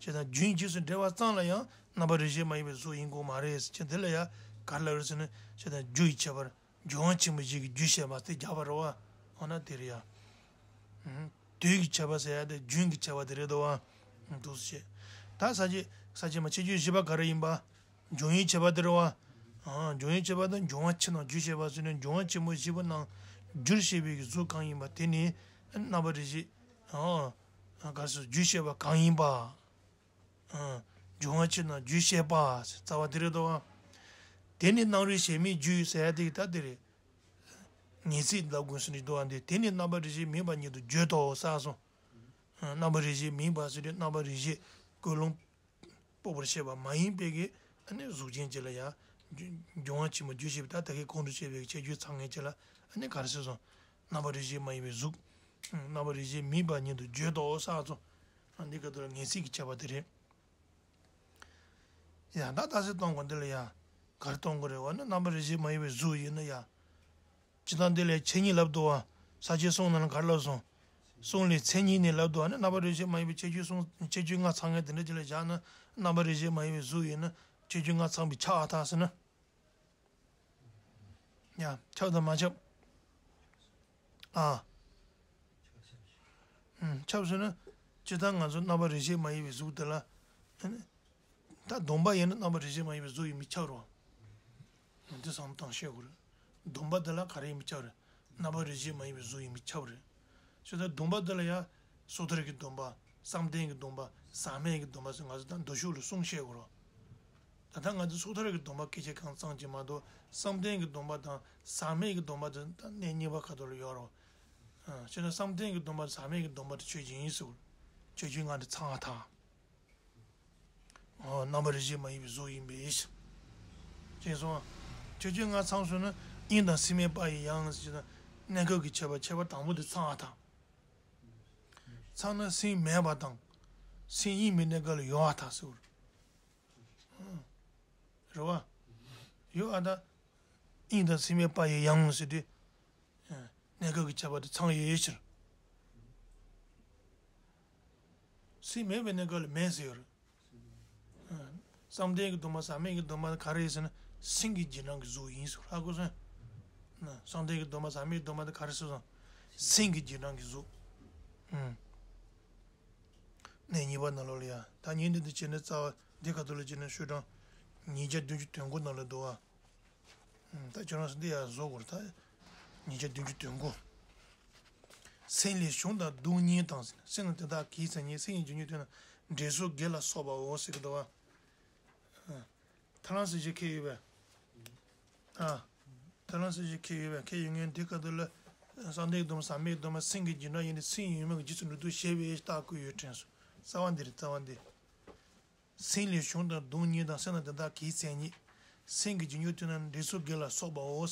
བྱས་ཙང་རྒྱུན་རྗེས་སུ་འབྲེལ་བ་ཙམ་ལ་ཡང་རྣམ་པར་རིག་བྱེད་མ་ཡིན་པའི་གཟུགས་ཡིན་དགོས་མ་རེད་ཟེར་ཁྱེད་འདི་ལ་ཡང་ག་རེ་ལབ་རེད་ཟེར་ན་བྱས་ཙང་རྒྱུ་ཡི་ཁྱད་པར་འབྱུང་བ་ཆེན་པོ་བཞི་གི་རྒྱུ་བཤད་པ་དེ་རྒྱག་པ་རེད་བ། འོ་ན་དེ་རེད་ཡ། དུས་ཀྱི་ཁྱད་པར་ཟེར་ཡ་དེ་རྒྱུན་གྱི་ཁྱད་པར་དེ་རེད་དོ་བ། འདུག་སེ་བྱས། ད་ས་བཅད་ས་བཅད་མ་ཕྱེད་སྐྱོ་བཞི་པ་ག་རེ་ཡིན་པ། འབྱུང་བའི་ཁྱད་པར་དེ་རེད་བ། ཨ། འབྱུང་བའི་ཁྱད་པར་དང་འབྱུང་བ་ཆེ་ན་རྒྱུ་བཤད་པ་ཟེར་ནས་འབྱུང་བ་ཆེན་པོ་བཞི་པོ་རྣམས་རྒྱུར་བཤད་པའི་གཟུགས་གང་ཡིན་པ་དེ་ནི་རྣམ་པར་རིག་བྱེད། ཨ། ག་སོ་རྒྱུ་བཤད་པ་གང་ཡིན་པ། ཨ། འབྱུང་བ་ཆེ་ན་རྒྱུ་བཤད་པ་རྩ་བ་དེ་རེད་དོ། དེ་ནི་སྣང་རུང་གཞན་མིན་རྒྱུ་ཟེར་ཡ་དེ་གི་ད་དེ་རེད། ངེས་ཚིག་ལབ་དགོས་སུ་འདི་འདུག་ཨ་འདི་དེ་ནི་རྣམ་པར་རིག་བྱེད་མིན་པ་ཉིད་དུ་བརྗོད་དོ་ཟེར་སོང་། རྣམ་པར་རིག་བྱེད་མིན་པ་ཟེར་དུས་རྣམ་པར་རིག་བྱེད་ཀུན་སློང་། སྤོབས་པར་བཤད་པ་མ་ཡིན་པའི་གི་ཨ་ནི་གཟུགས་ཅན་གཅིག་ལ་ཡང་། འབྱུང་བ་ཆེན་པོ་རྒྱུ་བཤད་པའི་ད་ད་གིན་གོང་དུ་བཤད་པའི་ཁྱད་ཆོས་ཚང་མཁན་གཅིག་ལ་ཨ་ནི་ག་རེ་ཟེར་སོང་། རྣམ་པར་རིག་བྱེད་མ་ཡིན་པའི་གཟུགས། རྣམ་པར་རིག་བྱེད་མིན་པ་ཉིད་དུ་བརྗོད་དོ་ཟེར་སོང་། ཨ་འདི་ག་དུ་ལ་ངེས་ཚིག་གི་ཁྱད་པར་དེ་རེད། ཡང་ད་ལྟ་སེ་གཏོང་དགོས་འདི་ལ་ཡང་། ག་རེ་གཏོང་དགོས་རེད་བ་ནི་རྣམ་པར་རིག་བྱེད་མ་ཡིན་པའི་གཟུགས་ཡིན་ན་ཡང་། སྤྱིར་བཏང་འདི་ལས་མཚན་ཉིད་ལབ་འདུག་བ། ས་བཅད་གསུམ་ནང་ལ་ག་རེ་ལབ་སོང་། གསུམ་ལས་མཚན་ཉིད་ནས་ལབ་འདུག་བ་ནི་རྣམ་པར་རིག་བྱེད་མ་ཡིན་པའི་ཁྱད་ཆོས་གསུམ་ཁྱད་ཆོས་ལྔ་ཚང་མཁན་དེ་འདྲ་ཅིག་ལ་བཞག་ན་རྣམ་པར་རིག་བྱེད་མ་ཡིན་པའི་གཟུགས་ཡིན་ན་ཁྱད་ཆོས་ལྔ་ཚང་བའི་ཆ་ཨ་ཐག་ཟེར་ན། ཡ། ཁྱབ་དང་མ་ཁྱབ། ཨ། ཨུམ། ཁྱབ་ཟེར་ན། སྤྱིར་བཏང་ང་ཚོ་རྣམ་པར་རིག་བྱེད་མ་ཡིན་པའི་གཟུགས་དེ་ལ། ཨ་ནི། ད་སྡོམ་པ་ཡིན་ན་རྣམ་པར་རིག་བྱེད་མ་ཡིན་པའི་གཟུགས་ཡིན་མི་ཁྱབ་རོ། འདི་བསམ་བཏང་ཤེས་དགོས་རེད། སྡོམ་པ་དེ་ལ་ག་རེ་ཡིན་མི་ཁྱབ་རེད། རྣམ་པར་རིག་བྱེད་མ་ཡིན་པའི་གཟུགས་ཡིན་མི་ཁྱབ་རེད། སྤྱིར་བཏང་སྡོམ་པ་དེ་ལ་ཡང་། སོ་ཐར་གྱི་སྡོམ་པ། བསམ་གཏན་གྱི་སྡོམ་པ། ཟག་མེད་ཀྱི་སྡོམ་པ་ཟེར་ང་ཚོ་ད་མདོ་ཕྱོགས་ལ་གསུངས་ཤེས་དགོས་རོ། ད་ལྟ་ང་ཚོ་སོ་ཐར་གྱི་སྡོམ་པ་སྐད་ཆ་གང་བརྩམས་ཀྱི་མ་གཏོགས། བསམ་གཏན་གྱི་སྡོམ་པ་དང་ཟག་མེད་ཀྱི་སྡོམ་པ་དེ་ད་གནས་གཉིས་པ་ཁ་ཐོག་ལ་ཡོད་རེད། ཨ། བྱས་ན་བསམ་གཏན་གྱི་སྡོམ་པ་ཟག་མེད་ཀྱི་སྡོམ་པ་དེ་ཆོས་ཅན་ཡིན་ཟེར་བ། ཆོས་ཅན་ལྔ་དེ་ཚང་བ་དང་། ཨོ། རྣམ་པར་རིག་བྱེད་མ་ཡིན་པའི་གཟུགས་ཡིན་པས། ཅེས་གསུངས། ཆོས་ཅན་ལྔ་ཚང་སོང་ན་དབྱིངས་དང་སེམས་མེད་པ་ཡི་ཡང་ཟེར་ན། གནས་སྐབས་ཀྱི་ཁྱད་པར། ཁྱད་པར་དང་པོ་དེ་ཚང་བ་དང་། ཚང་ན་སེམས་མེད་པ་དང་། སེམས་དབྱིངས་མེད་གནས་སྐབས་ལ་ཡོད་པ་དང་ཟེར་བ། རེད་བ། ཡོད་པ་དང་། དབྱིངས་དང་སེམས་མེད་པ་ཡི་ཡང་ཟེར་དུས། གནས་སྐབས་ཀྱི་ཁྱད་པར་དེ་ཚང་ཡོད་ཕྱིར། སེམས་མེད་པའི་གནས་སྐབས་ལ་མེད་ཟེར་ཡོད་རེད། བསམ་གཏན་གྱི་སྡོམ་པ་ཟག་མེད་ཀྱི་སྡོམ་པ་ག་རེ་ཟེར་ན། སེམས་ཀྱི་རྗེས་འབྲང་གི་གཟུགས་ཡིན་ཟེར། ཧ་གོ་སོང་། བསམ་གཏན་གྱི་སྡོམ་པ་ཟག་མེད་ཀྱི་སྡོམ་པ་དེ་ག་རེ་ཟེར་སོང་། སེམས་ཀྱི་རྗེས་འབྲང་གི་གཟུགས། གནས་གཉིས་པ་ནང་ལོགས་ལ་ཡ། ད་ཉིན་འདི་འདི་བྱས་ནས་རྩ་བ་འདི་ཁ་ཐོག་ལ་བྱས་ནས་ཤོག་གྲངས་ཉིས་བརྒྱ་བདུན་ཅུ་དོན་དགུ་ནང་ལ་འདུག་བ། ད་ཁྱོད་རང་ཚོ་འདི་ཡར་བཟོ་དགོས་རེད་ད། ཉིས་བརྒྱ་བདུན་ཅུ་དོན་དགུ། སེམས་ལས་བྱུང་དང་སྡུག་བསྔལ་དང་། སེམས་ལ་དེ་དག་གི་མཚན་ཉིད། སེམས་ཀྱི་འབྱུང་ཁུངས་སྟོན་ན། འབྲས་བུ་དགེ་ལ་སོགས་པའོ་ཟེར་གྱི་འདུག་བ། ཐར་ལམ་གསལ་བྱེད་མཁས་ཡོད་པས། ཨ། ཐར་ལམ་གསལ་བྱེད་མཁས་ཡོད་པས། མཁས་ཡོད་མཁན་དེ་ཁ་ཐོག་ལ། བསམ་གཏན་གྱི་སྡོམ་པ་ཟག་མེད་ཀྱི་སྡོམ་པ་སེམས་ཀྱི་རྗེས་འབྲང་ཡིན་ཏེ། སེམས་ཡོད་མེད་ཀྱི་རྗེས་སུ་འགྲོ་ལྡོག་ཤེས་པའི་རྟགས་བཀོད་ཡོད་དྲན་སོང་། རྩ་བ་འདི་རེད། རྩ་བ་འདི། སེམས་ལས་བྱུང་དང་སྡུག་བསྔལ་དང་། སེམས་ལ་དེ་དག་གི་མཚན་ཉིད། སེམས་ཀྱི་འབྱུང་ཁུངས་སྟོན་ན། འབྲས་བུ་དགེ་ལ་སོགས་པའོ།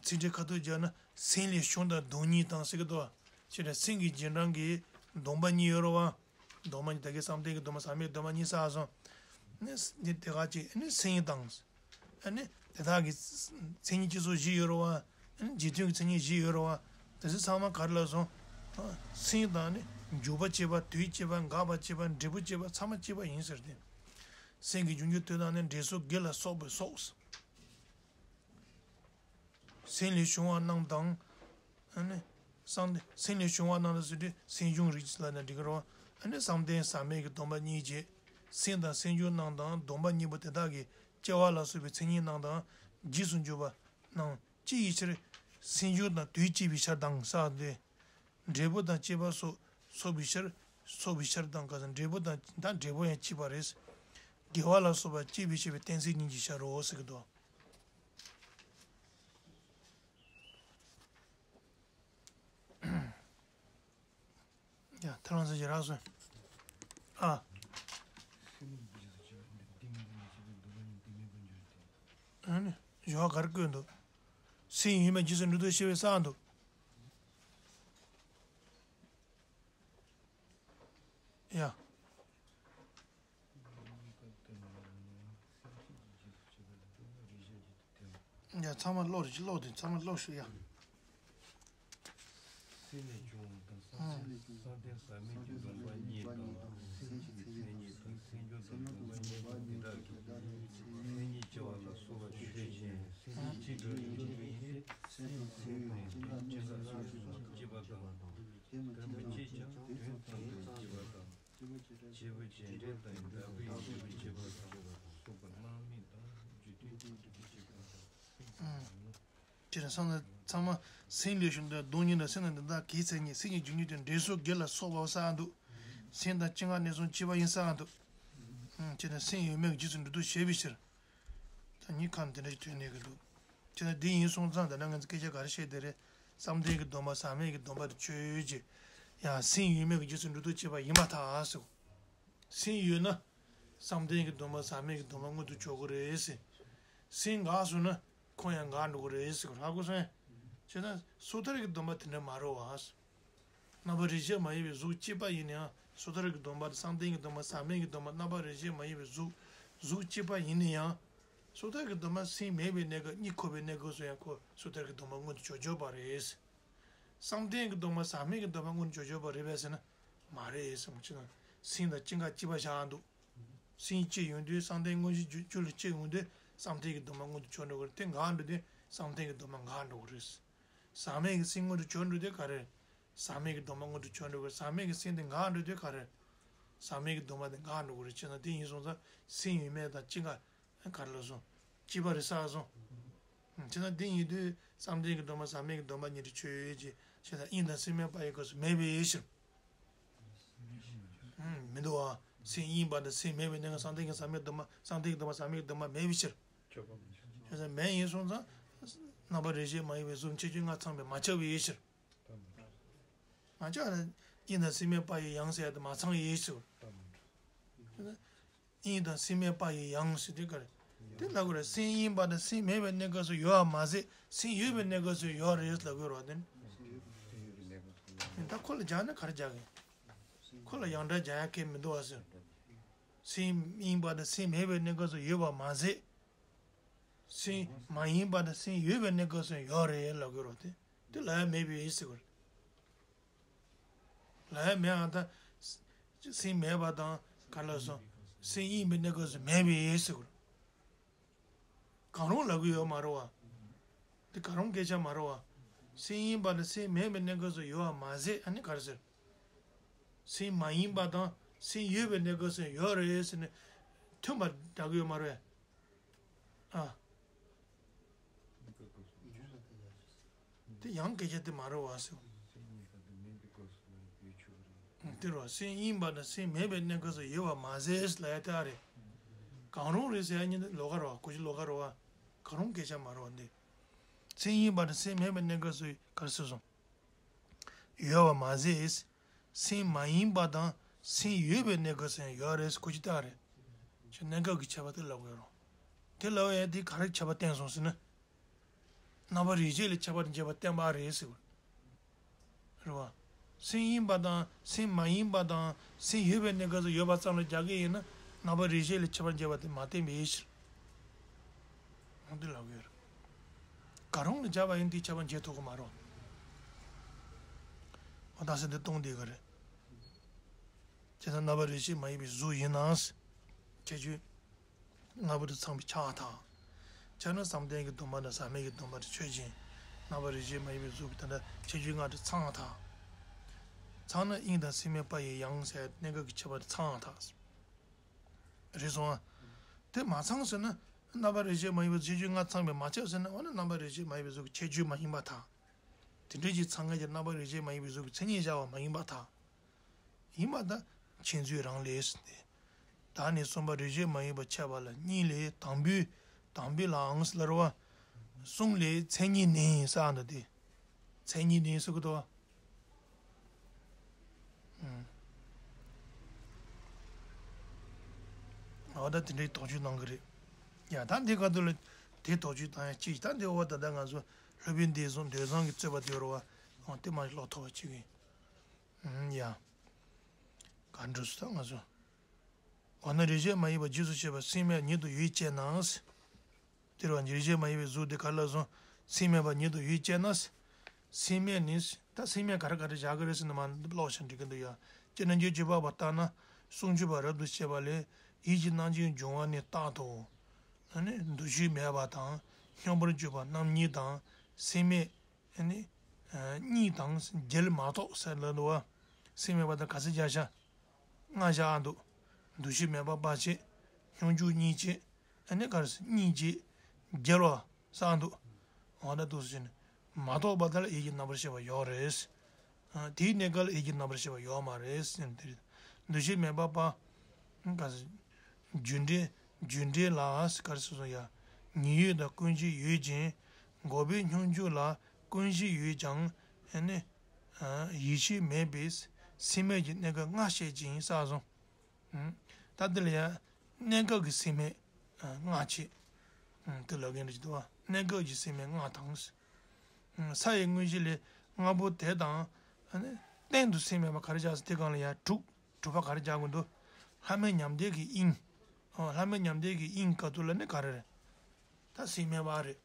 ཚིག་འགྲེལ་ཁ་ཐོག་སྦྱར་ན། སེམས་ལས་བྱུང་དང་སྡུག་བསྔལ་དང་ཟེར་གྱི་འདུག་བ། ཅེས་ན་སེམས་ཀྱི་རྗེས་འབྲང་གི་སྡོམ་པ་གཉིས་ཡོད་རེད་བ། སྡོམ་པ་གཉིས། ད་གིན་བསམ་གཏན་གྱི་སྡོམ་པ་ཟག་མེད་སྡོམ་པ་གཉིས་བསགས་སོང་། ནི་འདི་དེ་ག་ཅིག་ནི་སེམས་དང་། ཨ་ནི་དེ་དག་གི་མཚན་ཉིད་ཅེས་སོགས་བཞི་ཡོད་རེད་བ། ཨ་ནི་རྗེས་མཐུན་གྱི་མཚན་ཉིད་བཞི་ཡོད་རེད་བ། དེ་ཚོ་ཚང་མ་ག་རེ་ལབ་སོང་། སེམས་དང་ནི་འཇུག་པ་བྱེད་པ། དུས་བྱེད་པ། འགག་པ་བྱེད་པ། འབྲས་བུ་བྱེད་པ། ཚང་མ་བྱེད་པ་ཡིན་ཟེར་ཏེ། སེམས་ཀྱི་འབྱུང་ཁུངས་སྟོན་སྟངས་ནི། འབྲས་བུ་དགེ་ལ་སོགས་པའི་སོགས། སེམས་ལས་བྱུང་བ་རྣམས་དང་། ཨ་ནི། བསམ་གཏན། སེམས་ལས་བྱུང་བ་རྣམས་ལ་ཟེར་དུས་སེམས་བྱུང་རིགས་ལ་ནི་འགྲིག་གི་རེད་བ། ཨ་ནི་བསམ་གཏན་ཟག་མེད་ཀྱི་སྡོམ་པ་གཉིས་བྱས། སེམས་དང་སེམས་བྱུང་རྣམས་དང་སྡོམ་པ་གཉིས་པོ་དེ་དག་གི་སྐྱེ་བ་ལ་སོགས་པའི་མཚན་ཉིད་རྣམས་དང་། རྗེས་སུ་འཇུག་པ་རྣམས་སྐྱེ་བའི་ཕྱིར། སེམས་བྱུང་དང་དུས་སྐྱེ་བའི་ཕྱིར་དང་ཟེར་ཏེ། འབྲས་བུ་དང་སྐྱེས་པ་སོགས་སོགས་པའི་ཕྱིར། སོགས་པའི་ཕྱིར་དང་ག་ཟེར། འབྲས་བུ་དང་། ད་འབྲས་བུ་ཡང་སྐྱེས་པ་རེད། དགེ་བ་ལ་སོགས་པ་སྐྱེ་བའི་ཕྱིར་བའི་གཏན་ཚིགས་གཉིས་ཀྱི་ཕྱིར་རོ་ཟེར་གྱི་འདུག་ཡ། ཐར་ལམ་གསལ་བྱེད་རག་སོང་། ཨ། ཨ་ནི། སྦྱོར་བ་ག་རེ་བཀོད་འདུག་སེམས་ཡོད་མེད་རྗེས་སུ་འགྲོ་ལྡོག་ཤེས་པའི་ས་འདུག་ཡ། ཡ། ཚང་མ་ཀློག་རེ་ཅིག་ཀློག་དེ་ཚང་མ་ཀློག་ཤོག་ཡ། སེམས་ལས་བྱུང་བ་དང་། བསམ་གཏན་ཟག་མེད་ཀྱི་སྡོམ་པ་གཉིས་དང་། སེམས་ཀྱི་མཚན་ཉིད་དང་། སེམས་བྱུང་དང་སྡོམ་པ་གཉིས་དང་། དེ་དག་གི་མཚན་ཉིད་སྐྱེ་བ་ལ་སོགས་པ་ཆོས་ཅན། སེམས་ཉིད་གཅིག་ཏུ་ཡིན་པ་ཡིན་ཏེ། སེམས་སེམས་དང་སྐྱེ་འགག་སོགས་སུ་སྐྱེས་པ་དང་། དེ་མི་སྐྱེ་ཀྱང་དུས་ཙམ་དུ་སྐྱེས་པ་དང་། སྐྱེས་བུ་རྗེས་འབྲེལ་དང་། བདག་པོའི་ཡིད་ཀྱིས་སྐྱེས་པ་དང་། སོགས་པ་སྣང་མེད་དང་། རྒྱུ་མཐུན་གྱི་སྐྱེས་པ་དང་། དེ་ནས་བསམ་ན་ཚང་མ་སེམས་ལས་བྱུང་དང་སྡུག་བསྔལ་དང་། སེམས་དང་དེ་དག་གི་མཚན་ཉིད། སེམས་ཀྱི་འབྱུང་ཁུངས་དེ་འབྲས་བུ་དགེ་ལ་སོགས་པའོ་ཟེར་འདུག་སེམས་དང་སྐྱེ་འགག་གནས་གསུམ་གཅིག་པ་ཡིན་ཟེར་འདུག་དེ་ནས་སེམས་ཡོད་མེད་ཀྱི་རྗེས་སུ་འགྲོ་ལྡོག་ཤེས་པའི་ཕྱིར། ད་ཉིད་ཁམས་དེ་འདྲ་ཞིག་ཐོན་གནས་ཀྱི་འདུག་དེ་ནས་འདི་ཡིན་སོང་ཙང་། ད་ནང་ང་ཚོ་སྐད་ཆ་ག་རེ་བཤད་དེ་རེད། བསམ་གཏན་གྱི་སྡོམ་པ་ཟག་མེད་ཀྱི་སྡོམ་པ་དེ་ཆོས་ཅན། ཡང་སེམས་ཡོད་མེད་ཀྱི་རྗེས་སུ་འགྲོ་ལྡོག་བྱེད་པ་ཡིན་པར་ཐལ་ཟེར། སེམས་ཡོད་ན་བསམ་གཏན་གྱི་སྡོམ་པ་ཟག་མེད་ཀྱི་སྡོམ་པ་མངོན་དུ་གྱུར་གྱི་རེད་ཟེར། སེམས་འགགས་སོང་ན་ཁོང་ཡང་འགག་འགྲོ་གི་རེད་ཟེར། ཧ་གོ་སོང་ངས། བྱས་ན་སོ་ཐར་གྱི་སྡོམ་པ་དེ་འདྲ་མ་རེད་བ། རྣམ་པར་རིག་བྱེད་མ་ཡིན་པའི་གཟུགས་གཅིག་པ་ཡིན་ན་ཡང་། སོ་ཐར་གྱི་སྡོམ་པ་དང་བསམ་གཏན་གྱི་སྡོམ་པ། ཟག་མེད་ཀྱི་སྡོམ་པ། རྣམ་པར་རིག་བྱེད་མ་ཡིན་པའི་གཟུགས། གཟུགས་གཅིག་པ་ཡིན་ན་ཡང་། སོ་ཐར་གྱི་སྡོམ་པ་སེམས་མེད་པའི་གནས་སྐབས། གཉིད་ཁུག་པའི་གནས་སྐབས་སུ་ཡང་ཁོ་སོ་ཐར་གྱི་སྡོམ་པ་མངོན་དུ་གྱུར་གྱུར་པ་རེད། བསམ་གཏན་གྱི་སྡོམ་པ་ཟག་མེད་ཀྱི་སྡོམ་པ་མངོན་དུ་གྱུར་གྱུར་པ་རེད་པས་ཟེར་ན། མ་རེད་ཟེར་མ་ཕྱིན་ན། སེམས་དང་སྐྱེ་འགག་གཅིག་པ་བཞག་འདུག་སེམས་སྐྱེ་ཡོང་དུས་བསམ་གཏན་མངོན་ཤེས་རྒྱུད་ལ་སྐྱེ་ཡོང་དུས་བསམ་གཏན་གྱི་སྡོམ་པ་མངོན་དུ་གྱུར་འགྲོ་གི་རེད། དེ་འགག་འགྲོ་དུས་བསམ་གཏན་གྱི་སྡོམ་པ་འགག་འགྲོ་གི་རེད། ཟག་མེད་ཀྱི་སེམས་མངོན་དུ་གྱུར་འགྲོ་དུས་ག་རེ། ཟག་མེད་ཀྱི་སྡོམ་པ་མངོན་དུ་གྱུར་འགྲོ་གི་རེད། ཟག་མེད་ཀྱི་སེམས་དེ་འགག་འགྲོ་དུས་ག་རེ། ཟག་མེད་ཀྱི་སྡོམ་པ་དེ་འགག་འགྲོ་གི་རེད། བྱས་ན་དེ་ཡིན་སོང་ཙང་སེམས་ཡོད་མེད་དང་སྐྱེ་འགག་ག་རེ་ལབ་སོང་། གཅིག་པ་རེད་ཟེར་སོང་། བྱས་ན་དེ་ཡིན་དུས་བསམ་གཏན་གྱི་སྡོམ་པ་ཟག་མེད་ཀྱི་སྡོམ་པ་གཉིས་དེ་ཆོས་ཅན། བྱས་ཙང་དབྱིངས་དང་སེམས་མེད་པ་ཡི་སྐབས་སུ་མེད་པའི་ཕྱིར། ཨུམ། མི་འདུག་བ། སེམས་གཡེངས་པ་དང་སེམས་མེད་པའི་གནས་སྐབས་སུ་བསམ་གཏན་གྱི་ཟག་མེད་སྡོམ་པ། བསམ་གཏན་གྱི་སྡོམ་པ་ཟག་མེད་ཀྱི་སྡོམ་པ་མེད་པའི་ཕྱིར། ཁྱོད་ཚོ་མེད་ཡིན་སོང་ཙང་། རྣམ་པར་རིག་བྱེད་མ་ཡིན་པའི་གཟུགས་ཁྱད་ཆོས་ལྔ་ཚང་བས་མ་ཁྱབ་པའི་ཕྱིར། མ་ཁྱབ་ན་དབྱིངས་དང་སེམས་མེད་པ་ཡི་ཡང་ཟེར་ཡ་དེ་མ་ཚང་ཡིན་ཟེར། དབྱིངས་དང་སེམས་མེད་པ་ཡི་ཡང་ཟེར་དེ་ག་རེ། དེ་ལབ་དགོས་རེད། སེམས་གཡེངས་པ་དང་སེམས་མེད་པའི་གནས་སྐབས་སུ་ཡོད་པ་མ་ཟད། སེམས་ཡོད་པའི་གནས་སྐབས་སུ་ཡོད་རེད་ལབ་དགོས་རེད་བ་དེ་ནི། ད་ཁོ་ལ་སྦྱར་ན་ག་རེ་སྦྱར་གི། ཁོ་ལ་ཡང་སྒྲ་སྦྱར་ཡ་གལ་མི་འདུག་བ་ཟེར། སེམས་གཡེངས་པ་དང་སེམས་མེད་པའི་གནས་སྐབས་སུ་ཡོད་པ་མ་ཟད། སེམས་མ་ཡེངས་པ་དང་སེམས་ཡོད་པའི་གནས་སྐབས་སུ་ཡོད་རེད་ལབ་དགོས་རེད་བ་དེ། དེ་ལབ་ཡ་མེད་པའི་ཟེར་དགོས་རེད། ལབ་ཡ་མེད་ཨ། ད་སེམས་མེད་པ་དང་ག་ལ་སོང་། སེམས་གཡེངས་པའི་གནས་སྐབས་སུ་མེད་པའི་ཟེར་དགོས། གང་རུང་ལབ་གི་ཡོད་མ་རེད་བ། འདི་གང་རུང་སྐད་ཆ་མ་རེད་བ། སེམས་གཡེངས་པ་དང་སེམས་མེད་པའི་གནས་སྐབས་སུ་ཡོད་པ་མ་ཟད། ཨ་ནི་ག་རེ་ཟེར། སེམས་མ་ཡེངས་པ་དང་སེམས་ཡོད་པའི་གནས་སྐབས་སུ་ཡོད་རེད་ཟེར་ནས་མཐུན་པར་སྦྱར་གི་ཡོད་མ་རེད། ཨ། དེ་ཡང་སྐད་ཆ་དེ་མ་རེད་བ་ཟེར། དེ་རེད་བ། སེམས་གཡེངས་པ་དང་སེམས་མེད་པའི་གནས་སྐབས་སུ་ཡོད་པ་མ་ཟད་ལབ་ཡ་དེ་ཨ་རེད། གང་རུང་རེད་ཟེར་ཡ་གཉིས་དེ་ལོགས་ཀ་རེད་བ། གོ་རྒྱུ་ལོགས་ཀ་རེད་བ། གང་རུང་སྐད་ཆ་མ་རེད་བ་འདི། སེམས་གཡེངས་པ་དང་སེམས་མེད་པའི་གནས་སྐབས་སུ་ག་རེ་ཟེར་སོང་། ཡོད་པ་མ་ཟད། སེམས་མ་ཡེངས་པ་དང་སེམས་ཡོད་པའི་གནས་སྐབས་སུ་ཡང་ཡོད་རེད་ཟེར་གོ་རྒྱུ་དེ་ཨ་རེད། ཁྱོད་གནས་སྐབས་ཀྱི་ཁྱད་པར་དེ་ལབ་དགོས་རེད། དེ་ལབ་ཡ་དེ་ག་རེ་ཁྱད་པར་བསྟན་སོང་ཟེར་ན། རྣམ་པར་རིག་བྱེད་ལས་ཁྱད་པར་འབྱེད་པ་བསྟན་པ་རེད་ཟེར་བ། རེད་བ། སེམས་གཡེངས་པ་དང་སེམས་མ་ཡེངས་པ་དང་སེམས་ཡོད་པའི་གནས་སྐབས་སུ་ཡོད་པ་ཙམ་ལ་རྒྱག་གི་ཡིན་ན། རྣམ་པར་རིག་བྱེད་ལས་ཁྱད་པར་འབྱེད་པ་དེ་མ་བསྟན་པའི་ཕྱིར། འོ་འདི་ལབ་ཀྱི་ཡོད་རེད། ག་རུང་ལ་སྦྱར་བ་ཡིན་དེ་ཁྱད་པར་འབྱེད་ཐུབ་ཀྱི་མ་རེད། འོ་ད་སེམས་འདི་སྟོང་འདི་ག་རེད། བྱས་ཙང་རྣམ་པར་རིག་བྱེད་མ་ཡིན་པའི་གཟུགས་ཡིན་ན། ཁྱད་ཆོས་ལྔ་པོ་དེ་ཚང་བས་ཁྱབ་པར་ཐལ། ཁྱབ་ན་བསམ་གཏན་གྱི་སྡོམ་པ་དང་ཟག་མེད་ཀྱི་སྡོམ་པ་དེ་ཆོས་ཅན། རྣམ་པར་རིག་བྱེད་མ་ཡིན་པའི་གཟུགས་ཀྱི་དོན་དག་ཁྱད་ཆོས་ལྔ་དེ་ཚང་བར་ཐལ། ཚང་ན་དབྱིངས་དང་སེམས་མེད་པ་ཡི་ཡང་ཟེར་གནས་སྐབས་ཀྱི་ཁྱད་པར་དེ་ཚང་བར་ཐལ། རེད་སོང་ཨ། དེ་མ་ཚང་ཟེར་ན། རྣམ་པར་རིག་བྱེད་མ་ཡིན་པའི་ཁྱད་ཆོས་ལྔ་ཚང་བས་མ་ཁྱབ་ཟེར་ན། འོ་ན་རྣམ་པར་རིག་བྱེད་མ་ཡིན་པའི་གཟུགས་ཀྱི་ཁྱད་ཆོས་མ་ཡིན་པར་ཐལ། དེ་འདྲ་ཅིག་ཚང་མཁན་གྱི་རྣམ་པར་རིག་བྱེད་མ་ཡིན་པའི་གཟུགས་ཀྱི་མཚན་ཉིད་བཞག་པ་མ་ཡིན་པར་ཐལ། ཡིན་པ་ད་མཁྱེན་ཚུལ་རང་ལས་ཟེར་ཏེ། བདག་ནི་གསུམ་པ་རིག་བྱེད་མ་ཡིན་པར་ཁྱབ་པ་ལ། གཉིས་ལས་དང་པོའི་དང་པོའི་ལའང་ཟེར་ལ་རེད་བ། གསུམ་ལས་མཚན་ཉིད་ནི་ཟེར་འདུག་སྟེ། མཚན་ཉིད་ནི་ཟེར་གི་འདུག་བ། ཨུམ། འོ་ད་དེ་འདྲའི་དོགས་གཅོད་གནང་གི་རེད། ཡ་ད་འདི་ག་དུས་ལ་དེ་དོགས་གཅོད་བཏང་ཡ་ཅིག་ད་འདི་འོ་ད་ད་ང་ཚོ་སློབ་དཔོན་འདས་གསུང་འདོད་བཟང་གི་རྩོད་པ་དེ་ཡོད་རེད་བ། འོ་དེ་མ་ལོག་ཐུབ་པ་ཅིག་ཡིན། ཨུམ་ཡ། ག་འགྲོ་སོང་ད་ང་ཚོ། འོ་ན་རིག་བྱེད་མ་ཡིན་པ་རྗེས་སུ་སྐྱེས་པ་སེམས་མེད་ཉིད་དུ་ཡུལ་བཅས་ན། དེ་རུ་རིག་བྱེད་མ་ཡིན་པའི་གཟུགས་དེ་ག་ལ་སོང་། སེམས་མེད་པ་ཉིད་དུ་ཡུལ་བཅས་ན། སེམས་མེད་ནི། ད་སེམས་མེད་ག་རེ་ག་རེ་བཞག་གི་རེད་ཟེར་ན་མ་ཀློག་ཤིང་འགྲིག་གི་འདུག་ཡ། སྤྱིར་ན་རྗེས་སུ་སྐྱེས་པ་ལྟར་ན། ཟུང་འཇུག་པ་རབ་ཏུ་ཤེས་པ་ལས། ཡིད་ཀྱི་རྣམ་མཁྱེན་འབྱུང་བ་ནི་རྟག་ཏུ། ཨ་ནི་འདུ་ཤེས་མེད་པ་དང་། སྙོམས་པར་འཇུག་པ་རྣམ་གཉིས་དང་། སེམས་མེད་ཨ་ནི་གཉིས་དང་བརྒྱད་མ་གཏོགས་ཟེར་ལ་འདུག་བ། སེམས་མེད་པ་དང་ག་ཚོད་བརྒྱབ་ཤག་ལྔ་བཞག་འདུག་འདུ་ཤེས་མེད་པ་པ་བྱས། སྙོམས་འཇུག་གཉིས་བྱས། ཨ་ནི་ག་རེ་ཟེར། གཉིས་བྱས། བརྒྱད་ལ་བཞག་འདུག་འོ་ན་འདུག་ཟེར་ནས་མ་གཏོགས་པ་དེ་ལ་ཡིད་ཀྱི་རྣམ་པར་ཤེས་པ་ཡོད་རེད། ཨ། དེའི་གནས་སྐབས་ལ་ཡིད་ཀྱི་རྣམ་པར་ཤེས་པ་ཡོད་མ་རེད་ཟེར་ནས་དེ་རེད། འདུ་ཤེས་མེད་པ་པ། ག་རེ་ཟེར། རྒྱུ་འབྲས། རྒྱུ་འབྲས་ལ་ག་རེ་ཟེར་སོང་ཡ། ཉེ་ཡོད་དང་ཀུན་གཞི་ཡོད་ཅིང་། འགོག་པའི་སྙོམས་འཇུག་ལ་ཀུན་གཞི་ཡོད་ཀྱང་། ཨ་ནི། ཡིད་ཤེས་མེད་པས་སེམས་མེད་ཀྱི་གནས་སྐབས་ལྔ་བཤད་ཅིང་ཟེར་སོང་། ད་འདི་ལ་ཡང་གནས་སྐབས་ཀྱི་སེམས་མེད་ལྔ་བྱས། དེ་ལབ་མཁན་རེད་འདུག་བ། གནས་སྐབས་ཀྱི་སེམས་མེད་ལྔ་དང་། ས་ཡི་དངོས་གཞི་ལས་ལྔ་པོ་དེ་དང་། སྟེང་དུ་སེམས་མེད་པ་ག་རེ་བཞག་ཟེར་དེ་སྒང་ལ་ཡང་དྲུག་དྲུག་པ་ག་རེ་སྦྱར་དགོས་འདུག་ལྷ་མིན་མྱང་འདས་ཀྱི་དབྱིངས། ལྷ་མིན་མྱང་འདས་ཀྱི་དབྱིངས་སྐབས་དུ་ལ་ནི་ག་རེ་རེད། ད་སེམས་མེད་པ་རེད།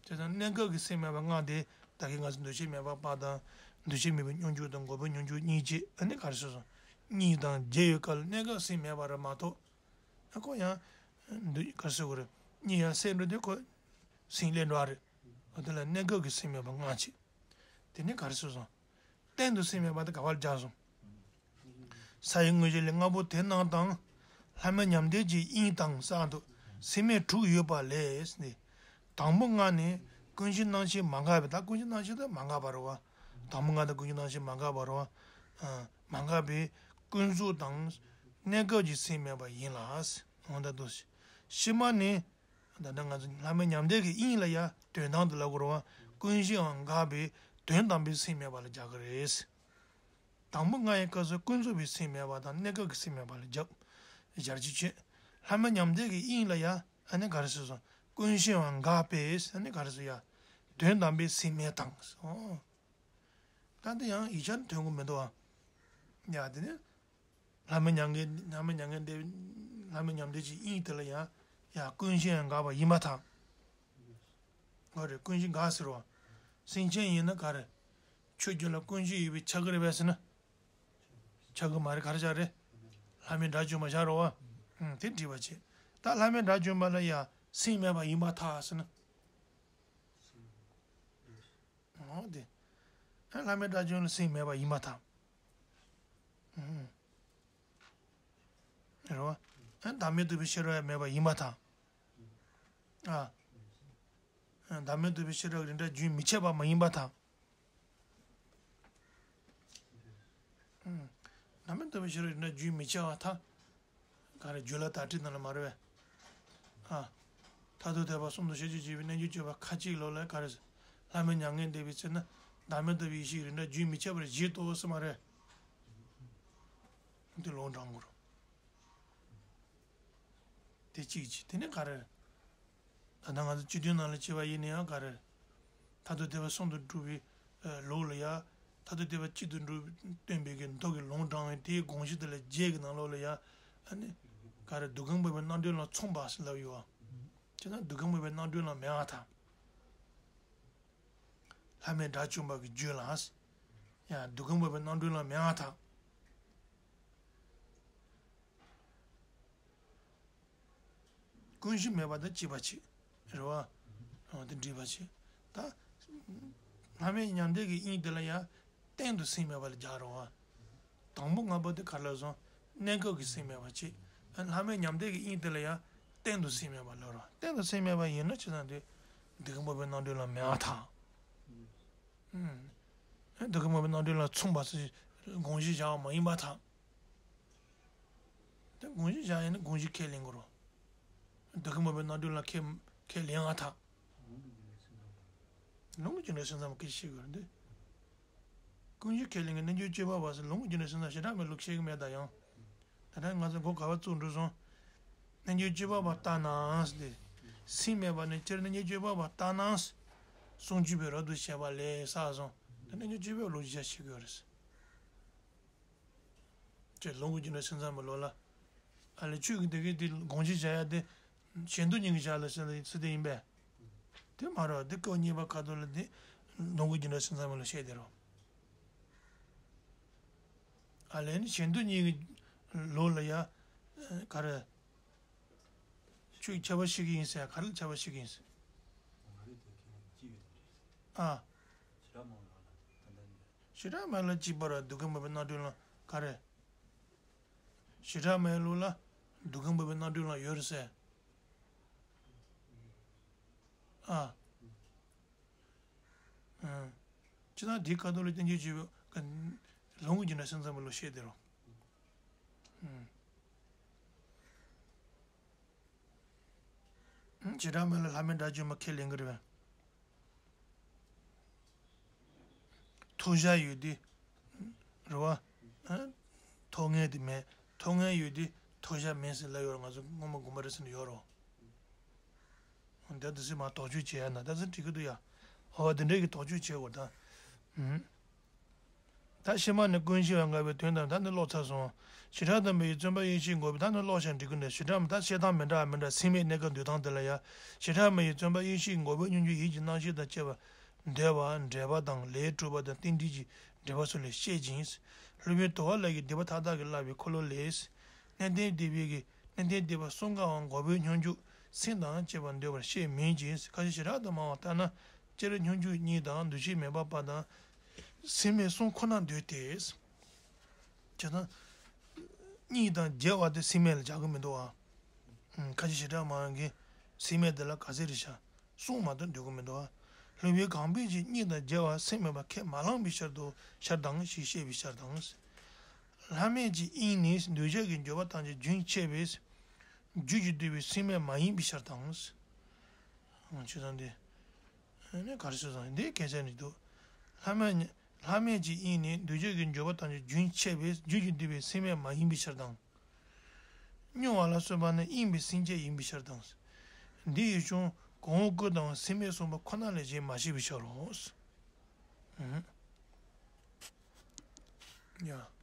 དེ་དང་གནས་སྐབས་ཀྱི་སེམས་མེད་པ་ལྔ་དེ་ད་གིན་ང་ཚོ་འདུ་ཤེས་མེད་པ་པ་དང་། འདུ་ཤེས་མེད་པའི་སྙོམས་འཇུག་དང་འགོག་པའི་སྙོམས་འཇུག་གཉིས་བྱས། ཨ་ནི་ག་རེ་ཟེར་སོང་། གཉིས་དང་བརྒྱད་ཡོད་སྐབས་ལ་གནས་སྐབས་སེམས་མེད་པ་རེད་མ་གཏོགས། ཨ་ཁོ་ཡང་། འདུ་ག་རེ་ཟེར་དགོས་རེད། གཉིས་ཡང་སེམས་འགྲོ་དུས་ཁོ་སེམས་ལས་འགྲོ་བ་རེད། འོ་དེ་ལ་གནས་སྐབས་ཀྱི་སེམས་མེད་པ་ལྔ་བྱས། དེ་ནི་ག་རེ་ཟེར་སོང་། སྟེང་དུ་སེམས་མེད་པ་དེ་ག་པར་སྦྱར་སོང་། ས་ཡི་དངོས་གཞི་ལས་ལྔ་པོ་དེ་རྣམས་དང་། ལྷ་མིན་མྱང་འདས་ཀྱི་དབྱིངས་དང་ཟེར་འདུག་སེམས་མེད་དྲུག་ཡོད་པ་ལས་ནི། དང་པོ་ལྔ་ནི་ཀུན་གཞི་རྣམ་ཤེས་མ་འགགས་པའི། ད་ཀུན་གཞི་རྣམ་ཤེས་དེ་མ་འགགས་པ་རེད་བ། དང་པོ་ལྔ་དེ་ཀུན་གཞི་རྣམ་ཤེས་མ་འགགས་པ་རེད་བ། མ་འགགས་པའི་ཀུན་རྫོབ་དང་ གནས་སྐབས་ཀྱི་སེམས་མེད་པ་ཡིན་ལ། འོ་ད་དུ། ཕྱི་མ་ནི། ད་ལྟ་ང་ཚོ་ལྷ་མེད་མྱང་འདས་ཀྱི་དབྱིངས་ལ་ཡང་དོན་དམ་དུ་ལབ་དགོས་རེད་བ། ཀུན་གཞིའང་འགགས་པའི་དོན་དམ་པའི་སེམས་མེད་པ་ལ་སྦྱར་གི་རེད། དང་པོ་ལྔ་ཡི་སྐབས་སུ་ཀུན་རྫོབ་པའི་སེམས་མེད་པ་དང་གནས་སྐབས་ཀྱི་སེམས་མེད་པ་ལ་སྦྱར། སྦྱར་གྱི་ཆེད། ལྷ་མེད་མྱང་འདས་ཀྱི་དབྱིངས་ལ་ཡང་ཨ་ནི་ག་རེ་ཟེར་སོང་། ཀུན་གཞིའང་འགགས་པའི་ཨ་ནི་ག་རེ་ཟེར་ཡ། དོན་དམ་པའི་སེམས་མེད་དང་། ད་འདི་ཡང་ཡིག་ཆ་ནས་ཐོན་གི་མི་འདུག་ཨ། ཡ་དེ་ནི། ལྷ་མེད་མྱང་འདས། ལྷ་མེད་མྱང་འདས། ལྷ་མེད་མྱང་འདས་ཀྱི་དབྱིངས་དེ་ལ་ཡང་། ཡང་ཀུན་གཞི་ཡང་འགགས་པ་ཡིན་པར་ཐལ། འོ་རེད། ཀུན་གཞི་འགགས་ཟེར་བ། སེམས་ཅན་ཡིན་ན་ག་རེ། ཆོས་བརྒྱད་ལ་ཀུན་གཞི་ཡོད་པས་ཁྱབ་ཀྱི་རེད་པས་ཟེར་ན། ཁྱབ་ཀྱི་མ་རེད། ག་རེ་བྱས་རེད། ལྷ་མིན་དགྲ་བཅོམ་པ་བཞག་རོགས་བ། ཨང་། དེ་འགྲིག་པ་བྱེད། ད་ལྷ་མིན་དགྲ་བཅོམ་པ་ལ་ཡང་སེམས་མེད་པ་ཡིན་པར་ཐལ་ཟེར་ན། འོ་དེ། ཨ། ལྷ་མིན་དགྲ་བཅོམ་ལ་སེམས་མེད་པ་ཡིན་པར་ཐལ། ཨང་། རེད་བ། ཨ། བདག་མེད་རྟོགས་པའི་ཤེས་རབ་ཡང་མེད་པ་ཡིན་པར་ཐལ། ཨ། ཨ། བདག་མེད་རྟོགས་པའི་ཤེས་རབ་ཀྱི་རིགས་འདྲ་རྒྱུན་མི་འཆད་པ་མ་ཡིན་པར་ཐལ། ཨང་། བདག་མེད་རྟོགས་པའི་ཤེས་རབ་ཀྱི་རིགས་འདྲ་རྒྱུན་མི་འཆད་པར་ཐལ། ག་རེ། རྒྱུད་བླ་དྭགས་ཁྲིད་ནང་ལ་མ་རེད་པས། ཨ། མཐར་ཐུག་ཐེག་པ་གསུམ་དུ་ཤེས་བྱེད་བྱེད་པའི་རྣལ་འབྱོར་སྤྱོད་པ་ཁ་ཅིག་ལོག་ལ་ག་རེ། ལྷ་མིན་མྱ་ངན་འདས་པའི་ཚེ་ན་བདག་མེད་རྟོགས་པའི་ཡེ་ཤེས་ཀྱི་རིགས་འདྲ་རྒྱུན་མི་འཆད་པར་བཞེད་དོ་ཟེར་མ་རེད། འདི་ལུང་དྲངས་དགོས་རེད། དེ་གཅིག་བྱས། དེ་ནས་ག་རེ། ད་ལྟ་ང་ཚོ་སྤྱི་དོན་ནང་ལ་བྱས་པ་ཡིན་ན་ཡང་ག་རེ། མཐར་ཐུག་ཐེག་པ་གསུམ་དུ་གྲུབ་པའི་ལུགས་ལ་ཡང་། མཐར་ཐུག་ཐེག་པ་གཅིག་ཏུ་འགྲོ་བའི་སྟོན་པའི་གི་མདོ་གི་ལུང་དྲངས་པའི་དེའི་དགོངས་གཞི་དེ་ལ་རྒྱས་ཀྱི་ནང་ལོགས་ལ་ཡང་། ཨ་ནི། ག་རེ། འདོད་ཁམས་སྤངས་པའི་རྣམ་གྲོལ་ལ་མཚུངས་པ་ཟེར་ལབ་ཡོད་བ། བྱས་ན་འདོད་ཁམས་སྤངས་པའི་རྣམ་གྲོལ་ལ་མེད་པར་ཐལ། ལྷ་མིན་དགྲ་བཅོམ་པ་གི་རྒྱུད་ལ། ཡང་འདོད་ཁམས་སྤངས་པའི་རྣམ་གྲོལ་ལ་མེད་པར་ཐལ། ཀུན་གཞི་མེད་པ་དང་བཅས་པ་བྱེད། རེད་བ། འོ་དེ་འགྲིག་པ་བྱེད། ད། ལྷ་མེད་མྱང་འདས་ཀྱི་དབྱིངས་དེ་ལ་ཡང་གཏན་དུ་སེམས་མེད་པ་ལ་སྦྱར་རོ་བ། དང་པོ་ལྔ་པོ་དེ་ག་རེ་ལབ་སོང་། གནས་སྐབས་ཀྱི་སེམས་མེད་པ་བྱེད། ལྷ་མེད་མྱང་འདས་ཀྱི་དབྱིངས་དེ་ལ་ཡང་གཏན་དུ་སེམས་མེད་པ་ལབ་རོ། གཏན་དུ་སེམས་མེད་པ་ཡིན་ན་ཅི་ཙམ་དེ། འདོད་ཁམས་སྤངས་པའི་རྣམ་གྲོལ་ལ་མེད་པར་ཐལ། ཨུམ། འདོད་ཁམས་སྤངས་པའི་རྣམ་གྲོལ་ལ་མཚུངས་པ་ཟེར་དགོངས་གཞི་བཞག་པ་མ་ཡིན་པར་ཐལ། དེ་དགོངས་གཞི་བཞག་ཡིན་ན་དགོངས་གཞི་ཁས་ལེན་དགོས་རེད། འདོད་ཁམས་སྤངས་པའི་རྣམ་གྲོལ་ལ་ཁས་ཁས་ལེན་པར་ཐལ། ལུང་གི་རྒྱུ་འབྲས་སེམས་ཙམ་ཁས་ཤེས་དགོས་རེད་འདི། ཀུན་གཞི་ཁས་ལེན་གྱི་རྣལ་འབྱོར་སྤྱོད་པ་པ་ཟེར་ལུང་གི་རྒྱུ་འབྲས་སེམས་ཙམ་བྱེ་བྲག་སྨྲ་བའི་ལུགས་བཤད་ཀྱི་མེད་ད་ཡང་། ད་ལྟ་ང་ཚོ་མགོ་ག་པར་བཙུགས་འགྲོ་སོང་། རྣལ་འབྱོར་སྤྱོད་པ་པ་ལྟར་ན་ཟེར་ཏེ། སེམས་མེད་པ་ནི་སྤྱིར་རྣལ་འབྱོར་སྤྱོད་པ་པ་ལྟར་ན། གསུང་རྒྱུད་པའི་རབ་ཏུ་བྱེད་པ་ལས་ཟེར་སོང་། ད་རྣལ་འབྱོར་སྤྱོད་པའི་ལུགས་ཀྱི་ཆ་ཤེས་དགོས་རེད། ཅེས་ལུང་གི་རྒྱུ་འབྲས་སེམས་ཙམ་པའི་ལུགས་ལ། ཨ་ལས་ཆོས་ཀྱི་དེ་གའི་དེ་དགོངས་གཞི་བྱ་ཡ་དེ། གཞན་དོན་གཉིས་ཀྱི་ཆ་ལ་ཟེར་ན་ཚུལ་དེ་ཡིན་པས། དེ་མ་རེད། དེ་སྐབས་གཉིས་པ་ཁ་ཐུག་ལ་དེ། ལུང་གི་རྒྱུ་འབྲས་སེམས་ཙམ་པའི་ལུགས་བཤད་དེ་རེད། ཨ་ལས་ནི་གཞན་དོན་གཉིས་ཀྱི་ལུགས་ལ་ཡ། ག་རེ། ཆོས་ཁྱབ་པ་ཞིག་ཡིན་ཟེར་ག་རེ་ལ་ཁྱབ་པ་ཞིག་ཡིན་ཟེར། ཨ། བྱེ་བྲག་སྨྲ་བ་ལ་གཅིག་པ་ར་འདོད་ཁམས་སྤངས་པའི་རྣམ་གྲོལ་ལ་ག་རེ། བྱེ་བྲག་སྨྲ་བའི་ལུགས་ལ་འདོད་ཁམས་སྤངས་པའི་རྣམ་གྲོལ་ལ་ཡོད་རེད་ཟེར། ཨ། ཨ། སྤྱིར་བཏང་དེའི་ཁ་ཐུག་ལ་བསྟན་བཅོས་བྱས་པའི་ལུང་གི་རྒྱུ་འབྲས་སེམས་ཙམ་པའི་ལུགས་བཤད་དེ་རེད། ཨ། བྱེ་བྲག་སྨྲ་བ་ལ་ལྷ་མིན་དགྲ་བཅོམ་པ་ཁས་ལེན་གྱི་རེད་པས། ཐོབ་བྱ་ཡོད་དེ། རེད་བ། ཐོབ་ངེས་དེ་མེད། ཐོབ་ངེས་ཡོད་དེ། ཐོབ་བྱ་མེད་ཟེར་ལབ་ཡོད་རེད། ང་ཚོ་སྔོན་མ་དགོངས་པ་རེད་ཟེར་ནས་ཡོད་རེད། འདི་འདི་སེ་མ་དོགས་གཅོད་བྱས་ཡ་ན་ད་ཚོད་འགྲིག་གི་འདུག་ཡ། ཨོ་དེ་འདྲས་ཀྱི་དོགས་གཅོད་བྱེད་དགོས་ད། ཨུམ། ད་ཕྱི་མ་ནི་ཀུན་གཞི་ཡང་འགགས་པའི་དོན་དམ་ད་ནི་ཀློག་ཚར་སོང་། བྱེ་བྲག་སྟོན་པ་ཡི་བརྩོན་པ་ཡེ་ཤེས་འགོག་པའི་ད་ནི་ཀློག་བྱ་འགྲིག་གི་འདུག་བྱེ་བྲག་མི་ད་བཤད་སྟངས་མི་འདྲ་བ་མི་འདྲ་སེམས་མེད་གནས་སྐབས་འདོད་སྟངས་དེ་ལ་ཡ། བྱེ་བྲག་སྨྲ་བའི་བརྩོན་པ་ཡེ་ཤེས་འགོག་པའི་སྙོམས་འཇུག་ཡིད་ཀྱི་རྣམ་ཤེས་དང་བཅས་པ། འདོད་པ་འགྲེལ་པ་དང་ལས་གྲུབ་པ་དང་རྟེན་འབྲེལ་གྱི་འགྲེལ་པ་སོགས་ལས་བཤད་ཅིང་། སློབ་དཔོན་དུ་བ་ལ་ཡི་སྡིག་པ་མཐའ་དག་གིས་བརླབས་པའི་འཁོར་ལོ་ལས། གནས་བརྟན་སྡིག་པའི་གི་གནས་བརྟན་སྡིག་པ་གསུམ་ཀའང་འགོག་པའི་སྙོམས་འཇུག་སེམས་དང་བཅས་པ་འདོད་པར་བཤད་མིན་གྱི། ཁ་ཅིག་བྱེ་བྲག་ཏུ་སྨྲ་བ་ལྟར་ན། སྤྱིར་སྙོམས་འཇུག་གཉིས་དང་འདུ་ཤེས་མེད་པ་པ་དང་། སེམས་མེད་གསུམ་ཁོ་ན་འདོད་དེ། བྱས་ཙང་། གཉིས་དང་བརྒྱད་པ་དེ་སེམས་མེད་ལ་སྦྱར་གི་མི་འདུག་ཨ། ཁ་ཅིག་བྱེ་བྲག་སྨྲ་བ་གིས་སེམས་མེད་དེ་ལ་ག་ཟེར་རེད་ཤག་གསུམ་མ་གཏོགས་འདོད་གི་མི་འདུག་ཨ། སློབ་དཔོན་གང་པོས་ཀྱང་གཉིས་དང་བརྒྱད་པ་སེམས་མེད་པ་ཁས་མ་བླངས་པའི་ཕྱིར་དུ་ཕྱིར་དང་ཞེས་བཤད་པའི་ཕྱིར་དང་། ལྷག་མེད་ཀྱི་དབྱིངས་ནི་འདོད་ཆགས་ཀྱི་འགྱུར་བ་ཐམས་ཅད་རྒྱུན་ཆད་པས། རྒྱུད་ཀྱིས་བསྡུས་པའི་སེམས་མེད་མ་ཡིན་པའི་ཕྱིར་དང་། ཆོས་ཚང་འདི། ནི་ག་རེ་ཟེར་སོང་འདི་གལ་ཆེན་ནི་འདུག་ལྷག་མེད་ལྷག་མེད་ཀྱི་དབྱིངས་ནི་འདོད་ཆགས་ཀྱི་འགྱུར་བ་ཐམས་ཅད་རྒྱུན་ཆད་པས་རྒྱུད་ཀྱིས་བསྡུས་པའི་སེམས་མེད་མ་ཡིན་པའི་ཕྱིར་དང་། མྱོང་བ་ལ་སོགས་པ་ནི་དབྱིངས་པའི་སེམས་བསྐྱེད་ཡིན་པའི་ཕྱིར་དང་། འདི་ཡིས་ཀྱང་གོང་འོག་ཀུན་དང་སེམས་མེད་གསུངས་པ་ཁོ་ན་ལས་གཞན་མ་བཤད་པའི་ཕྱིར་རོ། ཡ།